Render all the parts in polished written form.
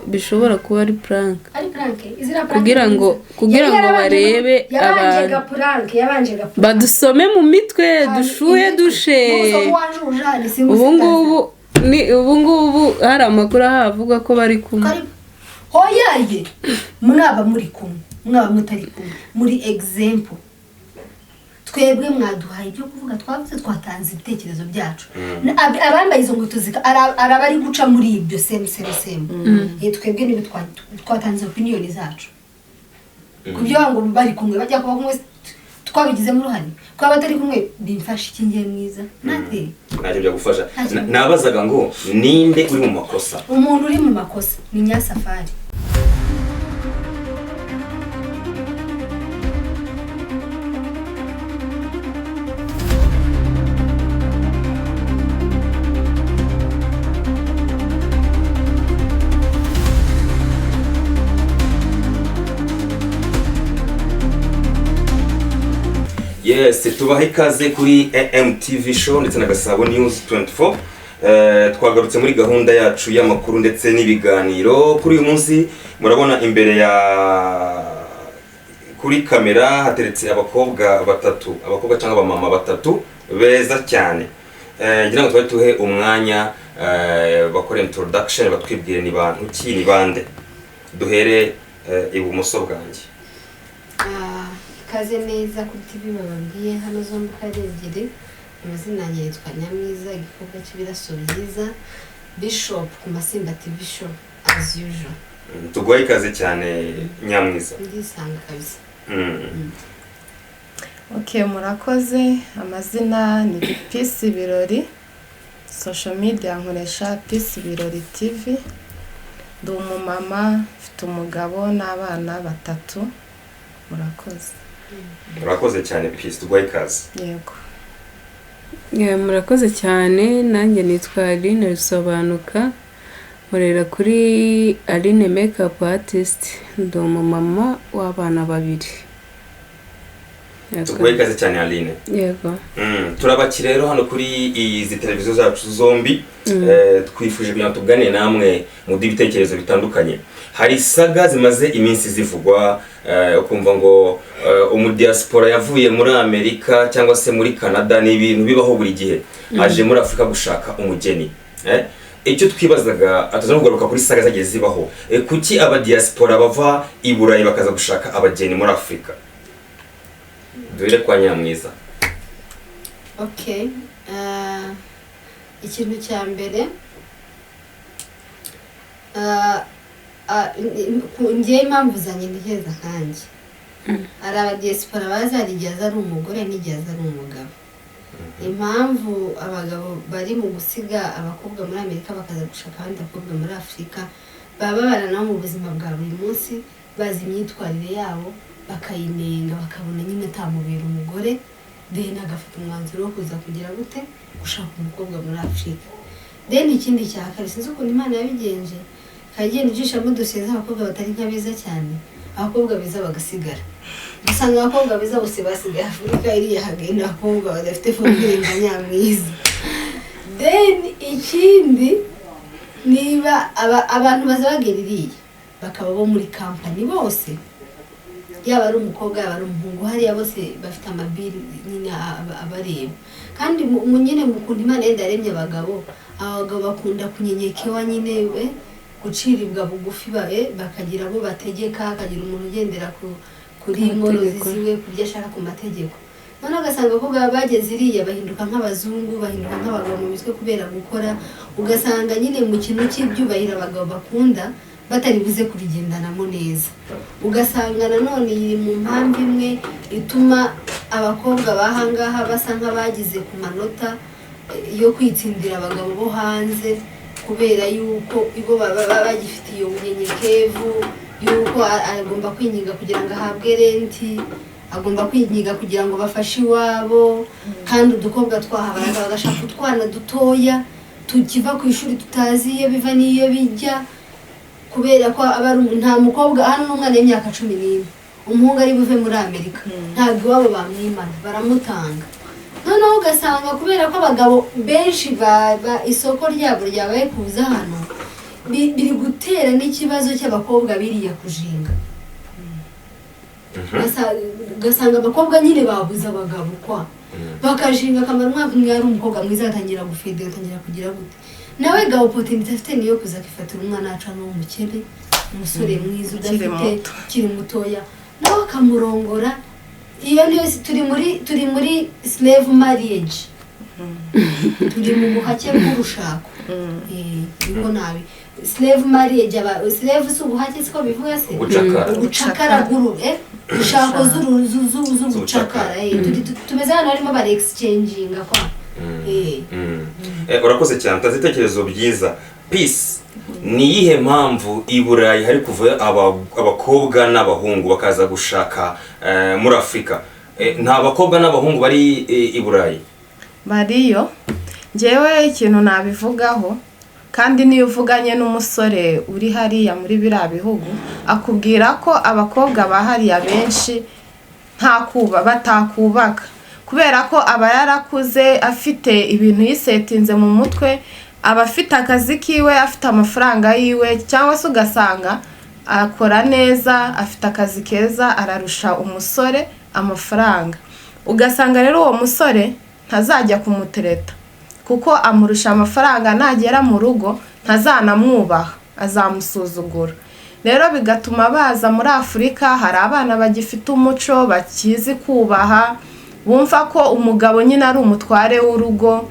Bishobora kuba ari prank. Ari prank, izira prank. Kugira ngo barebe yabanje abantu. Ga prank yabanje ga prank. Badusome mu mitwe, dushuhe dushe. Ubu ngubu ni ubu ngubu hari amakuru ahavuga ko bari kumwe. Hoyaye, mwaba muri kumwe, mwaba mutari kumwe, muri example twebwe mwaduhaye ibyo kuvuga, twavuze, twatanze ibitekerezo byacu. Abambaye izo nkweto araba ari guca muri ibyo same same same. Twebwe niba twatanze opinion zacu ku byo ngo bari kumwe, bajya kuba kumwe twabigizemo uruhare, kuba batari kumwe bimfasha iki? Ngiye mwiza nate. Ntacyo byagufasha. Ntacyo. Nabazaga ngo ninde uri mu makosa? Umuntu uri mu makosa ni Nyasafari. Yes, tubaha ikaze kuri AMTV Show ndetse na Gasabo News 24. Twagarutse muri gahunda yacu y'amakuru ndetse n'ibiganiro. Kuri uyu munsi murabona imbere ya kuri kamera hateretse abakobwa batatu, abakobwa cyangwa abamama batatu beza cyane. Ngira ngo twari tuhe umwanya bakore introduction, batwibwire ni bantu ki, ni bande. Duhere ibumoso bwanjye. Ah, ikaze neza kuri TV bababwiye hano zombi uko ari ebyiri. Amazina yanjye yitwa Nyamwiza, igikorwa cy'ibiraso byiza, Bishop ku Masimba TV Show as usual. Tuguhaye ikaze cyane, Nyamwiza. Ndisanga kabisa. Ok, murakoze. Amazina ni Peace Birori, social media nkoresha Peace Birori TV. Ndi umumama, mfite umugabo n'abana batatu. Murakoze. Urakoze cyane, Peace, tuguhaye ikaze. Yego. Yeah, murakoze cyane. Nanjye nitwa Aline Rusobanuka, nkorera kuri Aline Makeup Artist, ndi umumama w'abana babiri. Yego. Tuguhaye ikaze cyane, Aline. Yego. Turabakira rero hano kuri izi televiziyo zacu zombi. Twifuje kugira ngo tuganire namwe mu ibitekerezo bitandukanye. Hari saga zimaze iminsi zivugwa, ukumva ngo umudiaspora yavuye muri Amerika cyangwa se muri Canada, ni ibintu bibaho buri gihe, aje muri Afurika gushaka umugeni. Icyo twibazaga, tuza no kugaruka kuri saga zagiye zibaho, kuki abadiaspora bava i Burayi bakaza gushaka abageni muri Afurika? Duhere kwa Nyamwiza. Okay, ikintu cya mbere, njyewe impamvu zanjye ntekereza nkanjye, hari abadiaspora baza, hari igihe aza ari umugore n'igihe aza ari umugabo. Impamvu abagabo bari mu gusiga abakobwa muri Amerika bakaza gushaka abandi bakobwa muri Afurika, baba babana nabo mu buzima bwa buri munsi, bazi imyitwarire yabo, bakayinenga, bakabona nyine atamubera umugore, then agafata umwanzuro wo kuza kugira gute, gushaka umukobwa muri Afurika. Then ikindi cya kabiri, sinzi ukuntu Imana yabigenje, ikagenda ijishamo dosiye z'abakobwa batari nka beza cyane, abakobwa beza bagasigara. Usanga abakobwa beza bose basigaye Afurika, iriya hagenda abakobwa badafite formule nka Nyamwiza. Then ikindi, niba abantu baza bagera iriya bakaba bo muri kampani bose, yaba ari umukobwa, yaba ari umuhungu, hariya bose bafite amabiri nyine abareba. Kandi nyine mu kuntu Imana yenda yaremye abagabo, abagabo bakunda kunyenyekewa nyine, guciribwa bugufi, bakagira abo bategeka, hakagira umuntu ugendera kuri Ku nkorozi mategeko. ziwe, ku byo ashaka, ku mategeko. Noneho ugasanga abakobwa bageze iriya bahinduka nk'abazungu, bahinduka nk'abagabo mu mitwe kubera gukora. Ugasanga nyine mu kintu cy'ibyubahiro abagabo bakunda batari buze kubigendanamo neza. Ugasanga nanone iri mu mpamvu imwe ituma abakobwa b'ahangaha basa nk'abagize ku manota yo kwitsindira abagabo bo hanze, kubera yuko ibo baba bagifite iyo bunyenyekevu yuko agomba kwinginga kugira ngo ahabwe rent, agomba kwinginga kugira ngo bafashe iwabo. Kandi udukobwa twaha baraza bagashaka utwana dutoya tukiva ku ishuri, tutazi iyo biva n'iyo bijya, kubera ko aba ari nta mukobwa hano n'umwana w'imyaka 14, umuhungu ari buve muri Amerika, ntabwo iwabo bamwimana, baramutanga. Noneho ugasanga kubera ko abagabo benshi isoko ryabo ryabaye kuza hano. Biri gutera n'ikibazo cy'abakobwa biriya kujinga. Ugasanga abakobwa nyine babuze abagabo kwa bakajinga, akamara umwaka umwe ari umukobwa mwiza, agatangira gufeda, agatangira kugira gute, nawe ga opportunity afite niyo kuza akifatira umwana wacu hano w'umukene, umusore mwiza Ukiri udafite muto. ukiri mutoya, nawe akamurongora. Iyo niyo turi muri slave marriage, turi mu buhake bw'urushako. Niko nabi slave marriage, aba slave si ubuhake, siko bivuga se? Ubucakara. Ubucakara bw'uru ushako z'ubucakara. Tumeze hano harimo bari exchanginga kwa. Urakoze cyane, utanze ibitekerezo byiza. Peace, ni iyihe mpamvu i Burayi hari kuva abakobwa n'abahungu bakaza gushaka muri Afurika? Nta bakobwa n'abahungu bari i Burayi? Bariyo. Njyewe ikintu nabivugaho, kandi niyo uvuganye n'umusore uri hariya muri biriya bihugu, akubwira ko abakobwa ba hariya benshi nta kuba batakubaka, kubera ko aba yarakuze, afite ibintu yisetinze mu mutwe, aba afite akazi kiwe, afite amafaranga yiwe, cyangwa se ugasanga akora neza, afite akazi keza, ararusha umusore amafaranga. Ugasanga rero uwo musore ntazajya kumutereta kuko amurusha amafaranga, nagera mu rugo ntazanamwubaha, azamusuzugura. Rero bigatuma baza muri Afurika, hari abana bagifite umuco, bakizi kubaha, bumva ko umugabo nyine ari umutware w'urugo,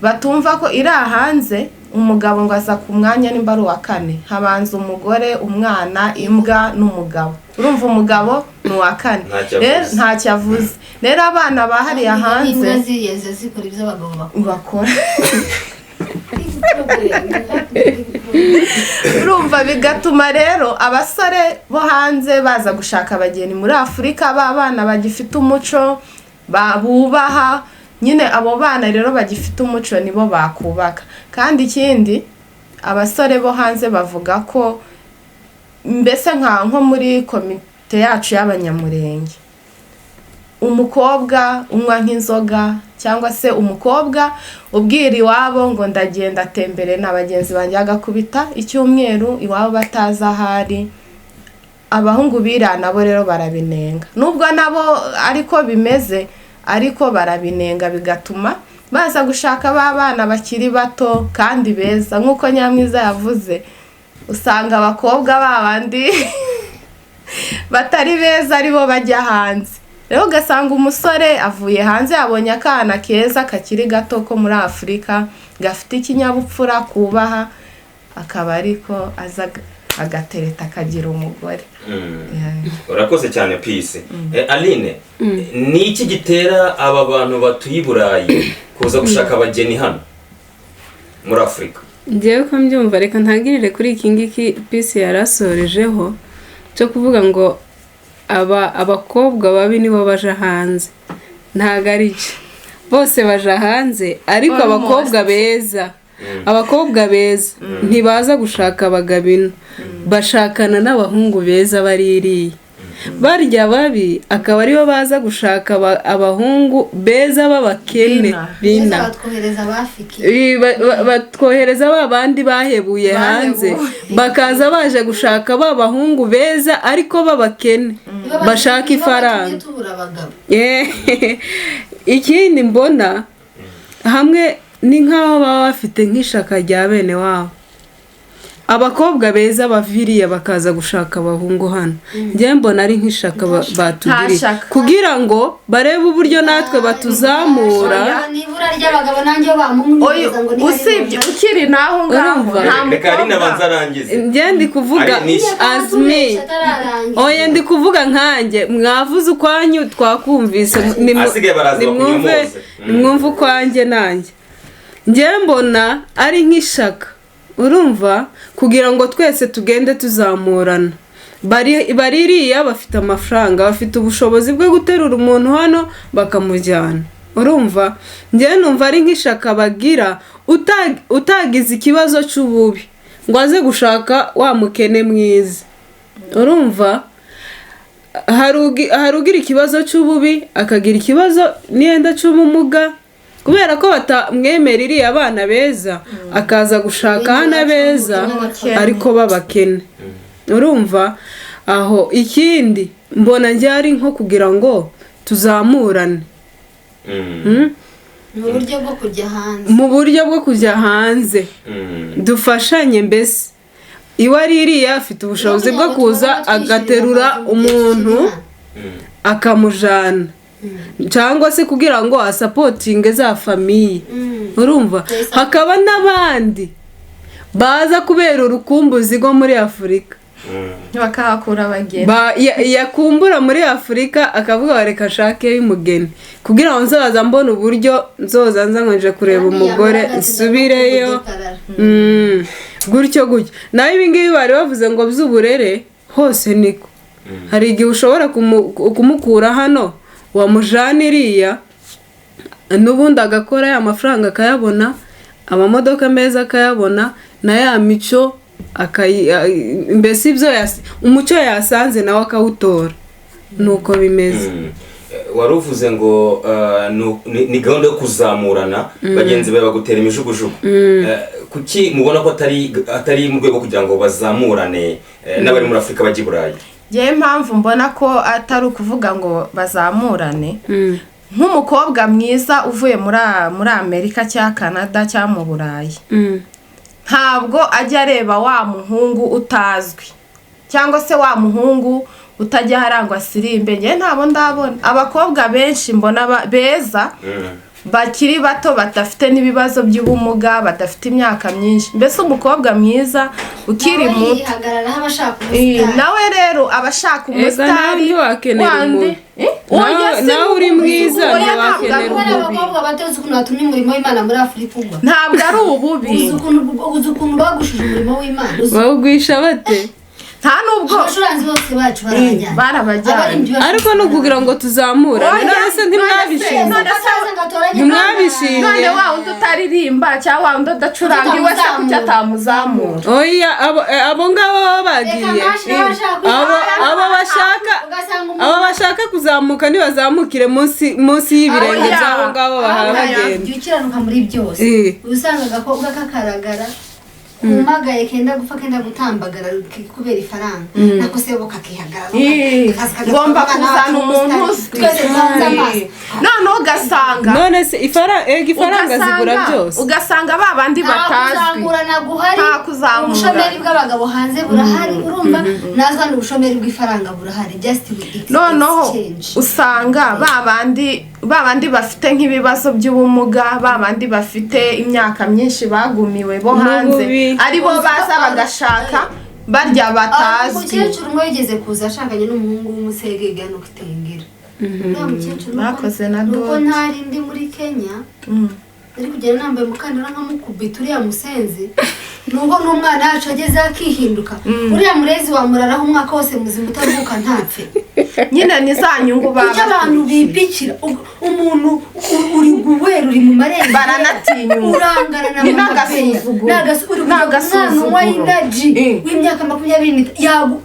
batumva ko iri hanze umugabo ngo aza ku mwanya nimba ari uwa kane, habanza umugore, umwana, imbwa n'umugabo. Urumva umugabo ni uwa kane. Ntacyo Rero avuze. ntacyo avuze. Rero abana ba hariya hanze Imbwa ziriya ziza zikora ibyo abagabo bakora. Bakora. Urumva bigatuma rero abasore bo hanze baza gushaka abageni muri Afurika, ba bana bagifite umuco, bubaha nyine. Abo bana rero bagifite umuco nibo bakubaka. Kandi ikindi, abasore bo hanze bavuga ko mbese nko muri komite yacu y'Abanyamurenge, umukobwa unywa nk'inzoga cyangwa se umukobwa ubwira iwabo ngo ndagenda atembere na bagenzi banjye, agakubita icyumweru iwabo batazi ahari, abahungu biriya nabo rero barabinenga, nubwo nabo ariko bimeze, ariko barabinenga, bigatuma baza gushaka ba bana bakiri bato kandi beza. Nk'uko Nyamwiza yavuze, usanga abakobwa babandi batari beza aribo bajya hanze. Rero ugasanga umusore avuye hanze, yabonye akana keza kakiri gato ko muri Afurika, gafite ikinyabupfura, kubaha, akaba ariko aza agatereta akagira umugore. Urakoze cyane, Peace. Aline, ni iki gitera aba bantu batuye i Burayi kuza gushaka abageni hano muri Afurika? Ngewe ko mbyumva, reka ntangirire kuri iki ngiki Peace yarasorejeho cyo kuvuga ngo aba abakobwa babi nibo baja hanze. Ntabwo ari cyo, bose baja hanze, ariko Almost. abakobwa beza ntibaza gushaka abagabo ino, bashakana n'abahungu beza baririye. Barya babi akaba aribo baza gushaka abahungu beza b'abakene. Bina. Bina. Batwohereza abafiki. Batwohereza ba bandi bahebuye hanze, bakaza baje gushaka ba bahungu beza ariko b'abakene bashaka ifaranga. Tubura abagabo. Ikindi mbona hamwe ni nk'aho baba bafite nk'ishaka rya bene wabo. Abakobwa beza baviriye bakaza gushaka abahungu hano, njyewe mbona ari nk'ishaka batugiriye Nta shaka. kugira ngo barebe uburyo natwe batuzamura. Nibura ry'abagabo nanjye bamunyuriza ngo niba ari Usibye ngombwa. ukiri naho ngaho, Urumva? nta Reka Aline mukobwa abanze arangize. Njye ndi kuvuga Ari ni- as me. Atararangiza. Oya, ndi kuvuga nkanjye. Mwavuze ukwanyu twakumvise. Asigaye baraza Nimwumve. bakunyomoze. Nimwumve ukwanjye nanjye. Njye mbona ari nk'ishaka, urumva, kugira ngo twese tugende tuzamurana. Baririya bafite amafaranga, bafite ubushobozi bwo guterura umuntu hano bakamujyana. Urumva, njyewe numva ari nk'ishaka bagira, utagize ikibazo cy'ububi ngo aze gushaka wa mukene mwiza. Urumva, hari ugira ikibazo cy'ububi, akagira ikibazo niyenda cy'ubumuga. Kubera ko batamwemera iriya abana beza, akaza gushaka hano abeza ariko b'abakene. Urumva aho ikindi mbona njye ari nko kugira ngo tuzamurane Mu buryo bwo kujya hanze. Mu buryo bwo kujya hanze, dufashanye mbese. Iwe ari iriya afite ubushobozi bwo kuza agaterura umuntu akamujana, cyangwa se kugira ngo asupportinge za famille. Urumva hakaba n'abandi baza kubera urukumbuzi rwo muri Afurika, bakahakura abageni. Yakumbura muri Afurika akavuga ngo reka nshake y'umugeni kugira ngo nzaza mbone uburyo nzoza nza nje kureba umugore nsubireyo. Gutyo gutyo. Naho ibi ngibi bari bavuze ngo by'uburere, hose niko. Hari igihe ushobora kumukura hano wamujana iriya, n'ubundi agakora ya mafaranga akayabona, amamodoka meza akayabona, na ya mico mbese ibyo umuco yasanze nawe akawutora, nuko bimeze. Wari uvuze ngo ni gahunda yo kuzamurana, bagenzi bawe bagutera imijugujugu. Kuki mubona ko atari mu rwego kugira ngo bazamurane n'abari muri Afurika bajya i Burayi? Ngewe impamvu mbona ko atari ukuvuga ngo bazamurane, nk'umukobwa mwiza uvuye muri Amerika cyangwa Canada cyangwa mu Burayi, ntabwo ajya areba wa muhungu utazwi cyangwa se wa muhungu utajya aharangwa sirimbe. Ngewe ntabwo ndabona abakobwa benshi mbona beza bakiri bato, badafite n'ibibazo by'ubumuga, badafite imyaka myinshi, mbese umukobwa mwiza ukiri Nawe muto. yihagararaho aba ashaka umusitari. Nawe rero aba ashaka Ega nawe umusitari ntiwakenera wandi. umuntu. Eh? Oya, si Nawe uri mwiza, oya, ntabwo ntiwakenera ari Kubera ububi. abakobwa bato, uzi ukuntu batumye umurimo w'Imana muri Afurika ugwa? Ntabwo ari ububi. Uzi ukuntu bagushije umurimo w'Imana? Bawugwisha bate? Nta nubwo Abacuranzi bose bacu barabajyana. Barabajyanye. Abaririmbyi bacu. Ariko ni ukugira ngo tuzamurane. Oya, None se ntimwabishimye? Ntimwabishimye? None wa wundi utaririmba cyangwa wa wundi udacuranga iwe se, kuki atamuzamura? Oya, abo ngabo baba bagiye, abo bashaka kuzamuka ntibazamukire munsi y'ibirenge Oya. by'abo ngabo bahawe bagenda. Jya ukiranuka muri byose. Uba usanga agakobwa kakaragara kumagaye, kenda gupfa, kenda gutambagara kubera ifaranga, nako sebo kakihagarara. Ngomba kuzana umuntu uzwi. Twese duhanze amaso. Noneho ugasanga None se ega ifaranga zigura byose? Ugasanga ba bandi Nta batazwi. kuzamurana guhari. Nta kuzamura. Ubushomeri bw'abagabo hanze burahari, urumva natwe hano ubushomeri bw'ifaranga burahari, just we Noneho exchange. usanga ba bandi bafite nk'ibibazo by'ubumuga, ba bandi bafite imyaka myinshi bagumiwe bo hanze, N'ububi. ari bo baza bagashaka barya batazwi. Umukecuru umwe wigeze kuza ashakanye n'umuhungu w'umusegege hano Kitengera, uriya mukecuru Bakoze na nuko dot. ntari ndi muri Kenya, ari kugenda nambaye umukandara nkamukubita uriya musenzi, nubwo n'umwana wacu ageze akihinduka. Uriya murezi wamuraraho umwaka wose muzima utavuka ntapfe. Nyine ni za nyungu baba. Kuki abantu bipikira umuntu uri guhera uri mu marembo? Baranatinyuka. Urangana na Ni mama. n'agasuzuguro. Uri kugira N'agasuzuguro. umwana unywa inaji w'imyaka 25 yagu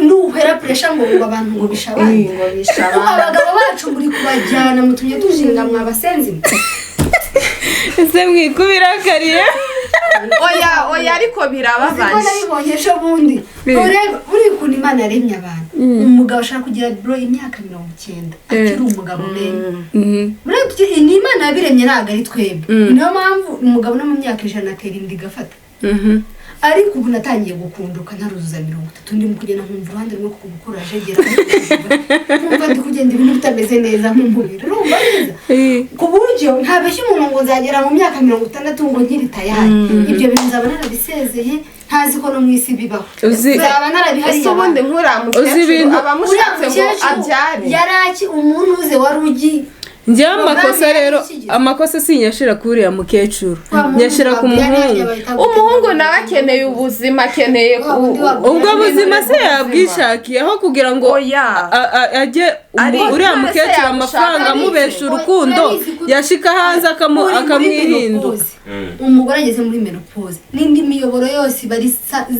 nuhera pressure ngo abantu ngo bisha abandi. Ngo bisha abandi. Abagabo bacu muri kubajyana, mutumye dushinga mwabasenzi. Ese mwikubirakariye? Oya, oya, ariko Siko birababaje. nabibonye ejo bundi. Ureba buriya ukuntu Imana yaremye abantu, umugabo ashaka kugira bro imyaka 90 akiri umugabo menya. Buriya ni Imana yabiremye, ntabwo ari twebwe. Niyo mpamvu umugabo no mu myaka 100 atera inda igafata. Ariko ubu natangiye gukunduka ntaruzuza 30, ndimo kugenda nkumva uruhande rumwe ku gukura jegera, nkumva ndi kugenda ibintu bitameze neza nk'umubiri, urumva neza, ku buryo ntabeshya umuntu ngo nzagera mu myaka 60 ngo nkiri tayari. Ibyo bintu nzaba narabisezeye, ntazi ko no mu isi bibaho. Nzaba narabihariye. Ese ubundi Abantu. nk'uriya Uzi mukecuru ibintu- aba Uriya amushatse ngo mukecuru abyare? yari aki umuntu uze wari ugi Njyewe amakosa rero, Programme amakosa sinyashira kuri uriya mukecuru, Wa muhungu nyashira ku wa Brian muhungu. bahita Umuhungu nawe akeneye ubuzima, akeneye Wa wundi wa Ubwo buzima se yabwishakiye aho kugira ngo Oya. ajye uriya None se mukecuru yamushaka amafaranga ari amubesha iki? urukundo, Urabizi ko- yashika hanze Uri muri akamwihinduka. menopause. Umugore ageze muri menopause n'indi miyoboro yose iba ari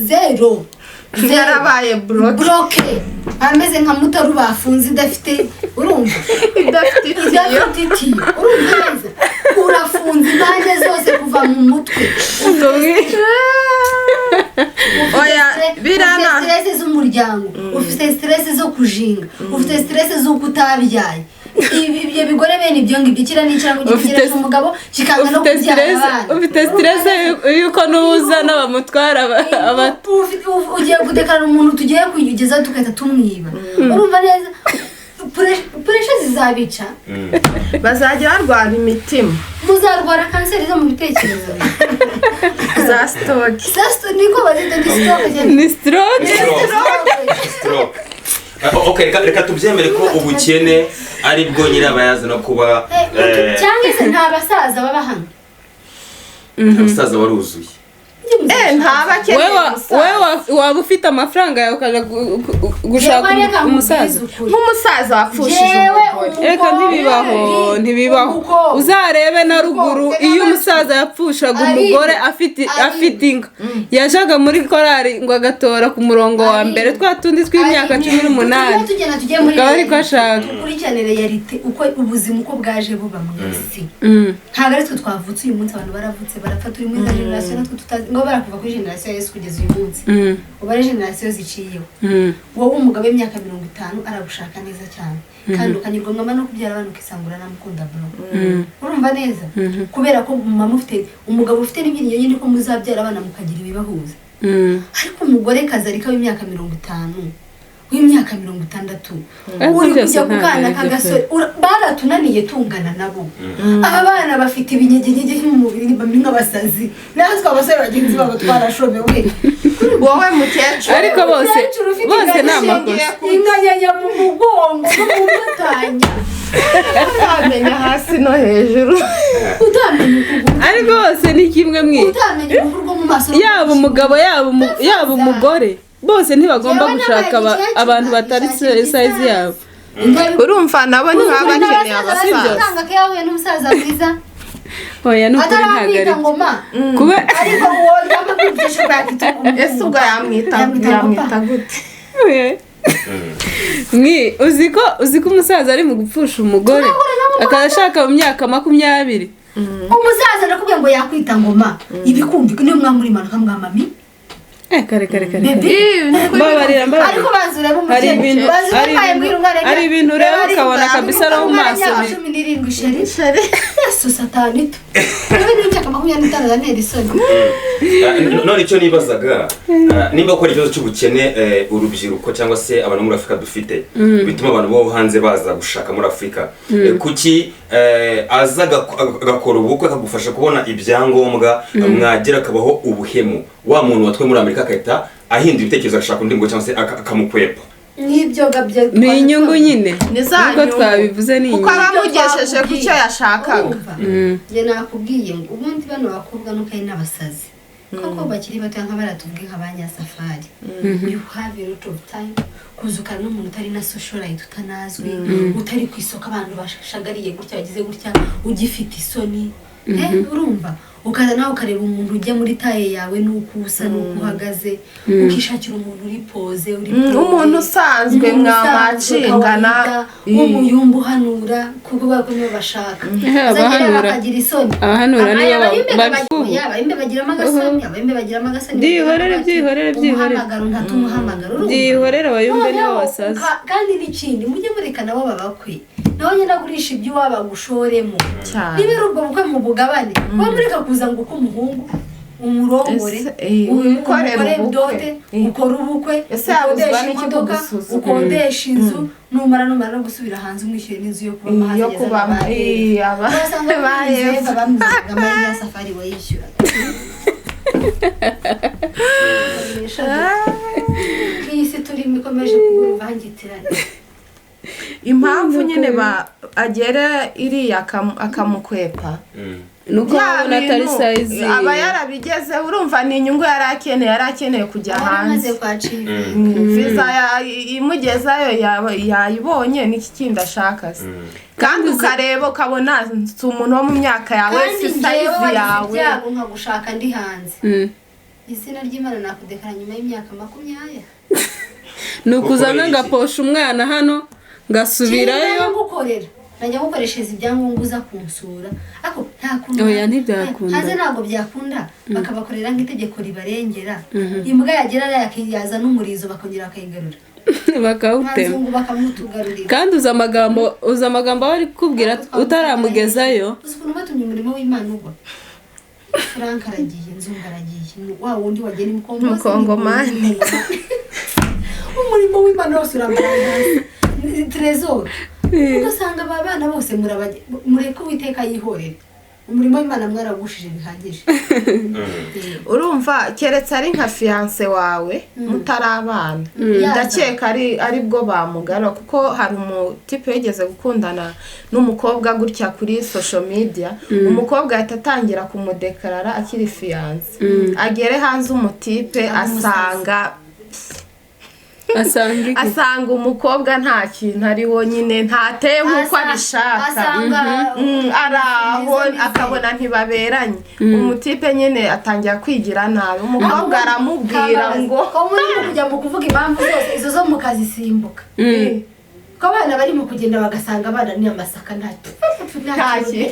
zero. Zero. Yarabaye bloqué. Bloqué. Ameze nka mutaru bafunze idafite, urumva, Idafite itiyo. Idafite itiyo, urumva neza, urafunze impande zose kuva mu mutwe. Oya, birana. Ufite stress z'umuryango, ufite stress zo kujinga, ufite stress z'uko utabyaye. Ibi, ibyo bigore bene ibyo ngibyo, kiriya ni ikirango gitegereje umugabo, kikanga no Ufite kubyara stress, abana. ufite stress yuko n'uzana bamutwara Ugiye kudekarara umuntu tugiye kuyigeza tugahita tumwiba, urumva neza, pressure zizabica. Bazajya barwara imitima. Muzarwara kanseri zo mu bitekerezo. Za stroke. Niko bazita, ni stroke cyane. Ni stroke. Stroke. Okay, reka tubyemere ko ubukene ari bwo nyirabayazana kuba Cyangwa se nta basaza baba hano? Umusaza waruzuye. Ntaba akeneye umusaza. Wewe waba ufite amafaranga yawe ukaja gushaka Yewe, reka umusaza. nkubwize ukuri. Nk'umusaza wapfushije Jewe, umugore. Reka, ntibibaho, ntibibaho. Umukobwa. Uzarebe na ruguru, Umukobwa. iyo umusaza yapfushaga umugore afite Ari. afite inka, yajaga muri korari ngo agatora ku murongo wa mbere twa tundi tw'imyaka 18. Tujye tugenda tujye muri Akaba ariko ashaka. Dukurikirane réalité, uko ubuzima uko bwaje buba mu isi. Ntabwo ari twe twavutse uyu munsi, abantu baravutse barapfa, turi muri za génération natwe tutazi ngo barakuva kuri génération ya Yesu kugeza uyu munsi. Ubu ari génération ziciyeho. Wowe umugabo w'imyaka 50 aragushaka neza cyane kandi ukanyurwa mama no kubyara abana, ukisangura namukunda bro. Urumva neza, kubera ko mama ufite umugabo ufite n'ibyiringiro nyine ko muzabyara abana mukagira ibibahuza. Ariko umugore kazarika w'imyaka 50, w'imyaka 60, Ariko uri byose kujya ku ntabwo kana ari byo. k'agasore, baratunaniye tungana nabo. Aba bana bafite ibinyegenyege mu mubiri, bamwe nk'abasazi, natwe abasore bagenzi babo twarashobewe. Wowe mukecuru. Ariko bose Umukecuru ufite bose ni ingano amakosa. Inganyanya mu mugongo no mu matanya. Utamenya hasi no hejuru. Utamenya ukuguru. Ariko bose ni kimwe mwe. Utamenya uruhu rwo mu maso. Yaba umugabo, yaba umugore, bose ntibagomba Jewe gushaka nabaye umukecuru, abantu batari nabishakira size yabo. Urumva nabo ntibaba bakeneye abasaza. Usanga ko yahuye n'umusaza mwiza. Oya, ni ukuri, ntabwo ari Ataramwita ngoma. kuba. Ariko uwo yamubwije ko yakita. Ese ubwo yamwita Yamwita yamwita gute? Mwi uzi ko umusaza ari mu gupfusha umugore akaba ashaka mu myaka 20. Umusaza ndakubwiye ngo yakwita ngoma ibikumvika, niyo mwamuri impanuka mwamami. Kare kare kare. Baby. Kare. Mbabarira, mbabarira. Ariko banza urebe Hari umukecuru. ibintu Banza hari urebe ibintu mbwira umwana. Hari ibintu ureba ukabona kabisa no mu maso 17 chéri. Chéri. Yesu satani tu, niba n'imyaka 25 yantera isoni. None icyo nibazaga, nimba ko ari ikibazo cy'ubukene, urubyiruko cyangwa se abantu muri Afurika dufite, bituma abantu bo hanze baza gushaka muri Afurika, kuki aza agakora ubukwe, akagufasha kubona ibyangombwa, mwagera akabaho ubuhemu, wa muntu watwe muri Amerika agahita ahindura ibitekerezo agashaka undi ngo cyangwa se akamukwepa? N'ibyo gabyo. Ni inyungu nyine. Ni za Nkuko nyungu. twabivuze, ni Kuko inyungu. aba amugejeje ku cyo yashakaga. Urumva? Njye nakubwiye ngo ubundi bano bakobwa nuko ari n'abasazi koko bakiri bato, nka baratubwiye nka ba nyasafari, you have a lot of time kuzukana n'umuntu utari na socialite, utanazwi, utari ku isoko, abantu bashagariye gutya, bagize gutya, ugifite isoni. Urumva, ukaza nawe ukareba umuntu ujya muri taille yawe n'uko usa n'uko uhagaze, ukishakira umuntu uri posé, uri posé. Umuntu usanzwe Umuntu usanzwe, mwamacingana. kawaida, w'umuyumbu uhanura, kuko kubera ko nibo bashaka. Abahanura. Uzagera bakagira isoni. Abahanura nibo Abayimbe babivuga. Abayimbe bagiramo agasoni, abayimbe bagiramo agasoni. Byihorere, byihorere, byihorere. Umuhamagaro ntatumuhamagara, urumva? Byihorere, abayumbe nibo Noneho, basaza. Kandi n'ikindi, mujye mureka nabo babakwe, nabo nyine agurisha ibyo iwabo agushoremo. Cyane. Niba ari ubwo bukwe mu bugabane, wowe mureka kuza ngo uko umuhungu umurongore, Ese, wikorere umukore ubukwe. dote, ukore ubukwe, Ese yabuzwa ukodeshe n'iki imodoka, kugusuzugura? ukodeshe inzu, numara no gusubira hanze umwishyuye n'inzu yo kubamo, Yo hazageza kubamo, wasanga ba muri Eva. bamuzanaga muri ya safari wayishyuraga. Iyi si turimo ikomeje kuba uruvangitirane. Impamvu nyine ba agera iriya akamukwepa, Ni uko bya babona atari bintu size. Aba yarabigezeho, urumva ni inyungu yari akeneye, yari akeneye kujya amaze hanze. kwacira. Viza imugezayo yayibonye, n'iki kindi ashaka se? Kandi ukareba ukabona si umuntu wo mu myaka yawe, Kandi si njyewe size wagize yawe. ibyago nkagushaka ndi hanze, izina ry'Imana nakudekara nyuma y'imyaka 20. Ni ukuzana Kubera iki? Ngaposha umwana hano, ngasubirayo. Ngukorera, najya gukoreshereza ibyangombwa, uza kunsura, ariko nta kuntu. Oya, ntibyakunda. Hanze ntabwo byakunda, bakabakorera nk'itegeko ribarengera. Imbwa yagera yaza n'umurizo, bakongera bakayigarura. Bakawutema. Nzungu bakamutugarurira. Kandi uzi amagambo aba ari kukubwira utaramugezayo. Uzi ukuntu batumye umurimo w'Imana ugwa? Frank aragiye, Nzungu aragiye, wa wundi wagena Umukombozi. Umukongomani. Umurimo w'Imana wose urambara hasi, Trezor. Ugasanga aba bana bose mureke Uwiteka yihorere umurimo w'Imana, mwaragushije bihagije. Urumva, keretse ari nka fiancé wawe mutarabana, ndakeka ari bwo bamugarura, kuko hari umutipe yigeze gukundana n'umukobwa gutya kuri social media. Umukobwa ahita atangira kumudekarara akiri fiancé, agere hanze umutipe asanga Asanga iki? Asanga umukobwa nta kintu ariwo nyine, ntateye nk'uko abishaka. Asanga Ari aho akabona ntibaberanye. Umutipe nyine atangira kwigira nabi, umukobwa aramubwira ngo ko muri mu kujya mu kuvuga impamvu zose izo zo mukazisimbuka, ko abana bari mu kugenda bagasanga abana ni amasaka, nta nta kintu.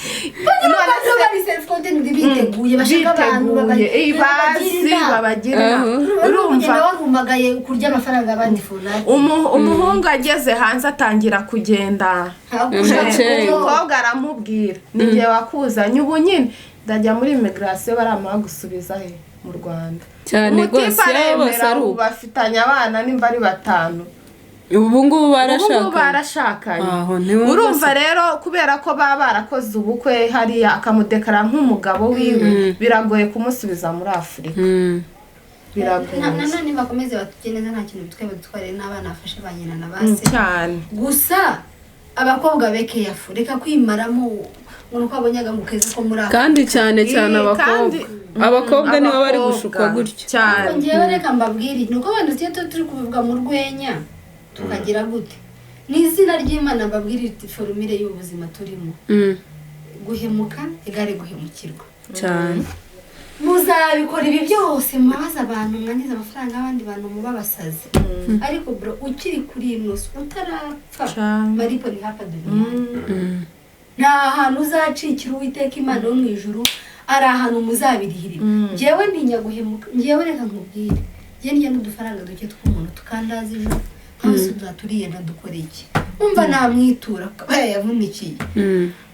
Abantu bari self contained, biteguye, bashaka abantu biteguye, bazi babagira inama. Urumva Urumva, warumagaye kurya amafaranga abandi funaki. Umuhungu ageze hanze atangira kugenda. Amacenga. Umukobwa aramubwira: "Ni njye wakuzanye, ubu nyine ndajya muri immigration, baramara gusubiza he mu Rwanda." Cyane Umutipe rwose, yaba bose aremera. ari Ubu uko. bafitanye abana nimba ari batanu. Ubu ngubu Ubu ngubu barashakanye. Barashakanye. Aho ntiwumva Urumva se. rero, kubera ko baba barakoze ubukwe hariya, akamudekara nk'umugabo wiwe, biragoye kumusubiza muri Afurika. Biragoye. Nanone bakomeze batujye neza, nta kintu bitwaye, badutware n'abana, bafashe ba nyina na ba se. Cyane. Gusa abakobwa be careful, reka kwimaramo ngo nuko abonye agahu keza ko muri Afurika. Kandi cyane cyane Ii, abakobwa. Abakobwa nibo bari Abakobwa, gushukwa gutyo. Cyane. Ariko ngewe reka mbabwire, ni uko wenda tujye turi kubivuga mu rwenya tukagira gute, ni izina ry'Imana mbabwire iti formule y'ubuzima turimo: guhemuka igare guhemukirwa. Cyane. Muzabikora ibi byose, mubabaza abantu, mwangiza amafaranga y'abandi bantu, muba abasazi, ariko bro, ukiri kuri ino si utarapfa, Cyane. malipo ni hapa duniani. Nta hantu uzacikira Uwiteka Imana wo mu ijuru, ari ahantu muzabirihirira. Njyewe ntinya guhemuka. Njyewe reka nkubwire, njye ndya n'udufaranga duke tw'umuntu tukandaza ijoro, nk'aho turiye dukora iki, umva namwitura akaba yayavunikiye.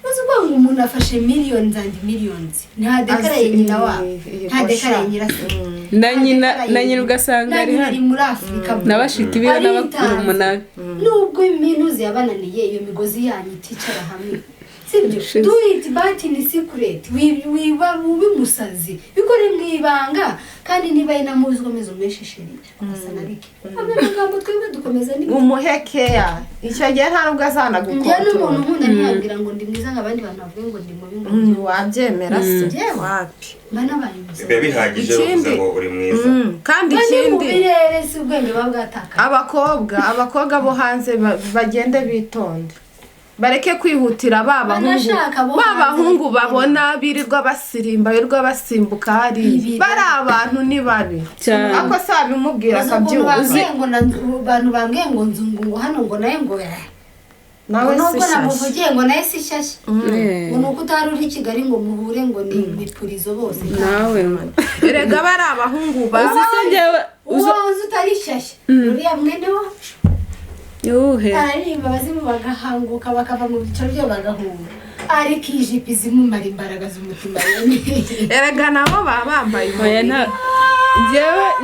Uzi ko ngo umuntu afashe miliyoni and miliyoni, ntadekaraye nyina wabo, ntadekaraye nyirasenge, Na nyina, na nyina ugasanga na ari nyina ari hano muri Afurika. Na bashiki biwe n'abakurumuna be. Nubwo iminuzi yabananiye, iyo migozi yanyu iticara hamwe, sibyo? Ushize. Do it but in secret. Wiba ube umusazi, bikore mu ibanga. Kandi niba ari namuzi, ukomeza umweshesheri asa na bike amwe magambo, twebwe dukomeza n'ibindi. Umuhekeya icyo gihe nta nubwo Njye n'umuntu azanagukontorora. Nkunda ntiyabwira ngo ndi mwiza, ngo abandi bantu bavuge ngo ndi mubi, ngo ndi Wabyemera se? Njyewe? Wapi. Mba nabaye umusazi. Biba bihagije bavuze ngo uri mwiza. Kandi Mba ndi mu ikindi, birere, si ubwenge buba bwatakaye. Abakobwa bo hanze bagende bitonde, bareke kwihutira ba bahungu. Banashaka bo Ba hanze. bahungu babona birirwa basirimba, birirwa basimbuka hariya, Ibirara. bari abantu ni babi. Cyane. Ako se wabimubwira Uzi ukuntu akabyumva? bambwiye ngo abantu bambwiye ngo Nzungu ngo hano ngo nawe ngo Nawe ngo si nubwo shyashya. namuvugiye ngo nawe si shyashya, ngo ni uko utari uri i Kigali ngo muhure, ngo ni mipurizo bose. Nawe ngo Erega bari abahungu uzi baba se njyewe uzi Uwo uzi utari shyashya, uriya mwene wacu Yuhe? Araririmba, abazimu bagahanguka, bakava mu byicaro byabo bagahunga, ariko iyi jipo izimumara imbaraga z'umutima. Erega nabo baba bambaye Oya, umubiri. nta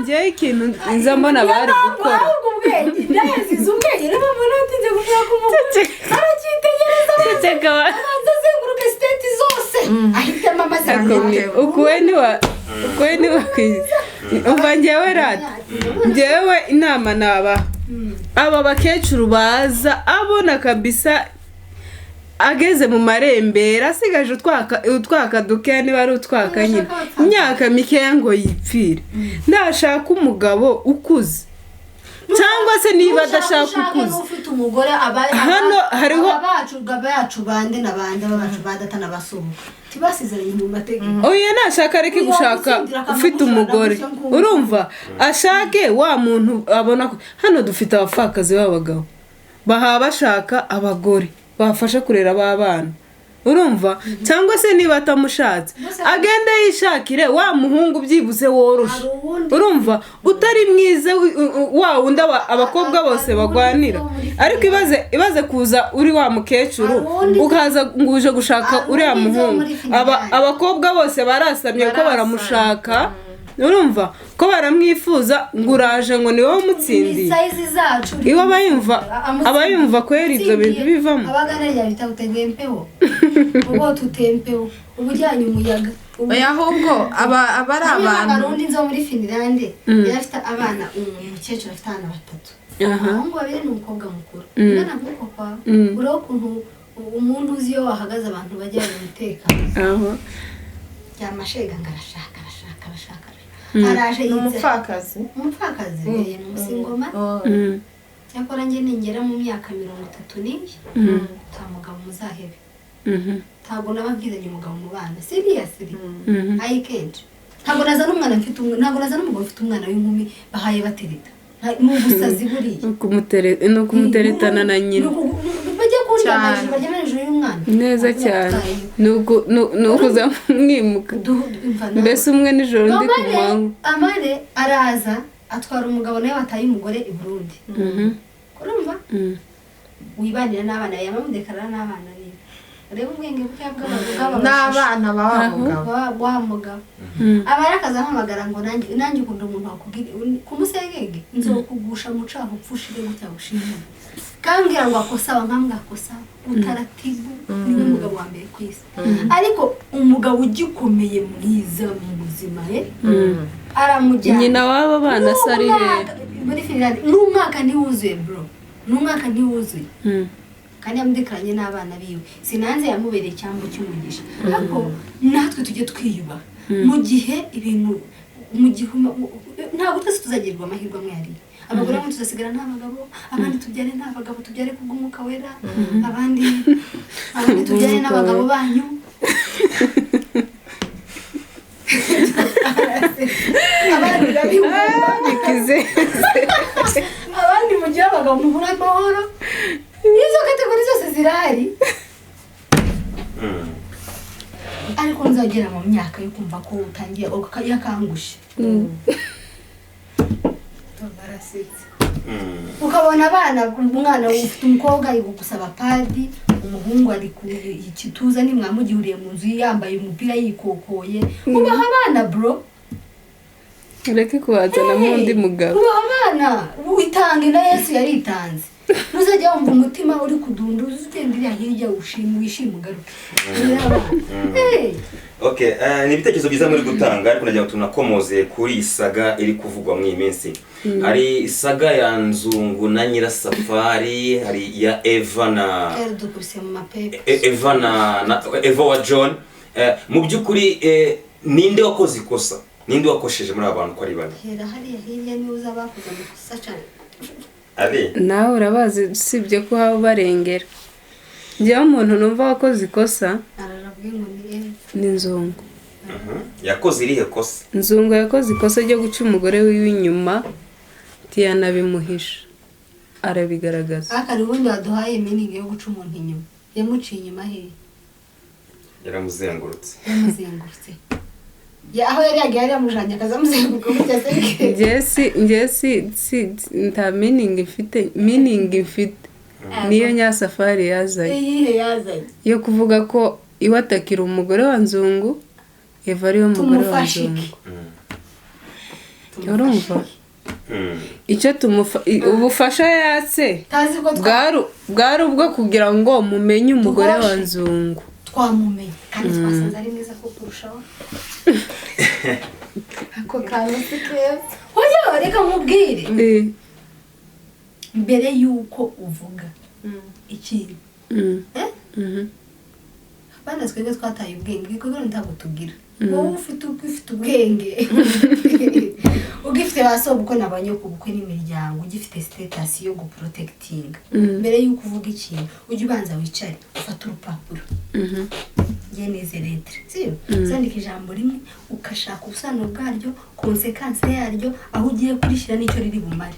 njyewe ikintu nza mbona bari gukora. Ahubwo ubwenge ndayazize, ubwenge niba mbona atinze gushaka umugore, aracyitegereza, Ceceka abanza azenguruka state zose, ahitamo amaze. Ukuwe niwa umva, njyewe rata, njyewe inama nabaha aba bakecuru baza abona kabisa ageze mu marembera, asigaje utwaka dukeya, niba ari utwaka nyine, imyaka mikeya ngo yipfire, nashaka umugabo ukuze. Cyangwa se niba adashaka Ushake ukuze. N'ufite umugore Hano hariho- abacu bacu bande na bande abacu badata n'abasuhuka tibasizanye mu mategeko. Oya, nashaka areke Uyu gushaka wagutsindira akamaro ufite gushaka umugore. gusa nk'ubu. Urumva, ashake wa muntu abona ko hano dufite abapfakazi b'abagabo baha bashaka abagore bafasha kurera b'abana, urumva? Cyangwa se niba atamushatse, agende yishakire wa muhungu byibuze woroshe, Hari uwundi- urumva, utari mwiza, wa wundi abakobwa bose Hari uwundi bagwanira. wo muri Ariko ibaze kuza uri wa mukecuru, Hari uwundi- ukaza ngo uje gushaka Hari uriya uwundi wo muhungu. muri Finland. Abakobwa bose barasamye ko Barasamye. baramushaka, urumva ko baramwifuza, ngo uraje ngo ni wowe umutsindiye. Size zacu. Iwe aba yumva kwera ibyo bintu bivamo. Abagana rya bita utegeye impeho, ubu tutempeho uba ujyanye umuyaga. Oya, ahubwo aba ari abantu. Hari undi nzo muri Finland, yari afite abana, umukecuru afite abana batatu, abahungu babiri n'umukobwa mukuru ungana nk'uko kwawe. Urebe ukuntu umuntu uzi iyo wahagaze abantu bajya mu mutekano. Aho. Byamashega ngo arashaka, arashaka, arashaka, araje Ni yitse. Umupfakazi. Umupfakazi bereye mu musingoma. Cyakora njye ningera mu myaka 34, nta mugabo muzahebe. Ntabwo nababwiranye umugabo mu bana, seriously, I can't. Ntabwo nazana umwana mfite ntabwo nazana umugabo ufite umwana w'inkumi bahaye batereta. Ni ubusazi buriya. Ni ukumuteretana na nyina. Bajya kundyama Cyane. hejuru, baryama hejuru y'umwana. Neza cyane, ni ukuza mwimuka. Mbese umwe nijoro undi ku manywa. Amare araza atwara umugabo nawe wataye umugore i Burundi, urumva? Wibanira n'abana, yamamudekarara n'abana biwe. Urebe ubwenge bukeya bw'abagabo. N'abana ba wa mugabo. Wa mugabo aba yarakaza ampamagara ngo nanjye ukunda umuntu wakubwira kumusegege nzokugusha mu caho upfushire gutya gushimira, kambwira ngo akosawa, nkambwira akosawa utaratibu, niwe mugabo wa mbere ku isi. Ariko umugabo ugikomeye mwiza mu buzima, aramujyana. Nyina w'aba bana se ari hehe? Muri Finland. N'umwaka ntiwuzuye, bro, n'umwaka ntiwuzuye. Kandi yamudekaranye n'abana biwe, sinanze yamubereye icyambu cy'umugisha. Ariko natwe tujye twiyubaha mu gihe ibintu mu gihe ntabwo twese tuzagirirwa amahirwe amwe yariye. Abagore bamwe tuzasigara nta bagabo, abandi tubyare nta bagabo, tubyare kubw'umwuka wera, abandi tubyare n'abagabo banyu. Abandi babihumba. Bikize. Abandi mugihe abagabo mubura amahoro. Izo category zose zirahari. Ariko nzagera mu myaka yo kumva ko utangiye yakangushe, barasetse, ukabona abana, umwana ufite umukobwa ari gusaba pad, umuhungu ari ku ikituza, nimwamugihuriye mu nzu yambaye umupira yikokoye. Ubaha abana, bro. Ureke kubazanamo undi mugabo. Ubaha abana, witange. Na Yesu yaritanze. Ntuzajya wumva umutima uri kudunda, uze ugenda iriya hirya ushima, wishime, ugaruke. Urere abana. Hey! Okay, ni ibitekerezo byiza muri gutanga, ariko nagira ngo tunakomoze kuri iyi saga iri kuvugwa muri iyi minsi. Hari saga ya Nzungu na Nyirasafari, hari iya Eva na Twari dukubise mu mapepe. Eva na Eva wa John. Mu by'ukuri, ninde wakoze ikosa? Ninde wakosheje muri aba bantu ko ari bane? Hera hariya hirya niwe uza bakoze amakosa cyane. Ari Nawe urabazi, usibye ko haba barengera. Njyewe umuntu numva wakoze ikosa Ararabwiye ngo ni Eva. ni Nzungu. Yakoze irihe kosa? Nzungu yakoze ikosa ryo guca umugore wiwe inyuma, ntiyanabimuhisha, arabigaragaza. Ariko ubundi waduhaye meaning yo guca umuntu inyuma, yamuciye inyuma hehe? Yaramuzengurutse. Yamuzengurutse. Aho yari yagiye yari yamujanye akazamuzenguruka gutya se? Njye si nta meaning mfite. Meaning mfite niyo Nyasafari yazanye. Iyihe yazanye? Yo kuvuga ko iwe atakira umugore wa Nzungu, Eva ariwe mugore wa Tumufashe Nzungu. iki? Urumva icyo ubufasha yatse Tazi ko bwari ubwo kugira ngo mumenye umugore wa Tuhoshe. Nzungu. Twamumenye kandi twasanze ari mwiza ko kurushaho. Ako kantu si keza. Oya, reka nkubwire. Mbere y'uko uvuga ikintu, eh? Bana, twebwe twataye ubwenge, ibikorwa ntabwo tugira. Wowe ufite ubwenge. Ugifite ba sobukwe na ba nyokobukwe n'imiryango, ugifite status yo guprotectinga, mbere y'uko uvuga ikintu ujye ubanza wicare, ufate urupapuro. Njye nize lettre, sibyo? Uzandika ijambo rimwe, ugashaka ubusobanuro bwaryo, conséquence yaryo, aho ugiye kurishyira n'icyo riri bumare.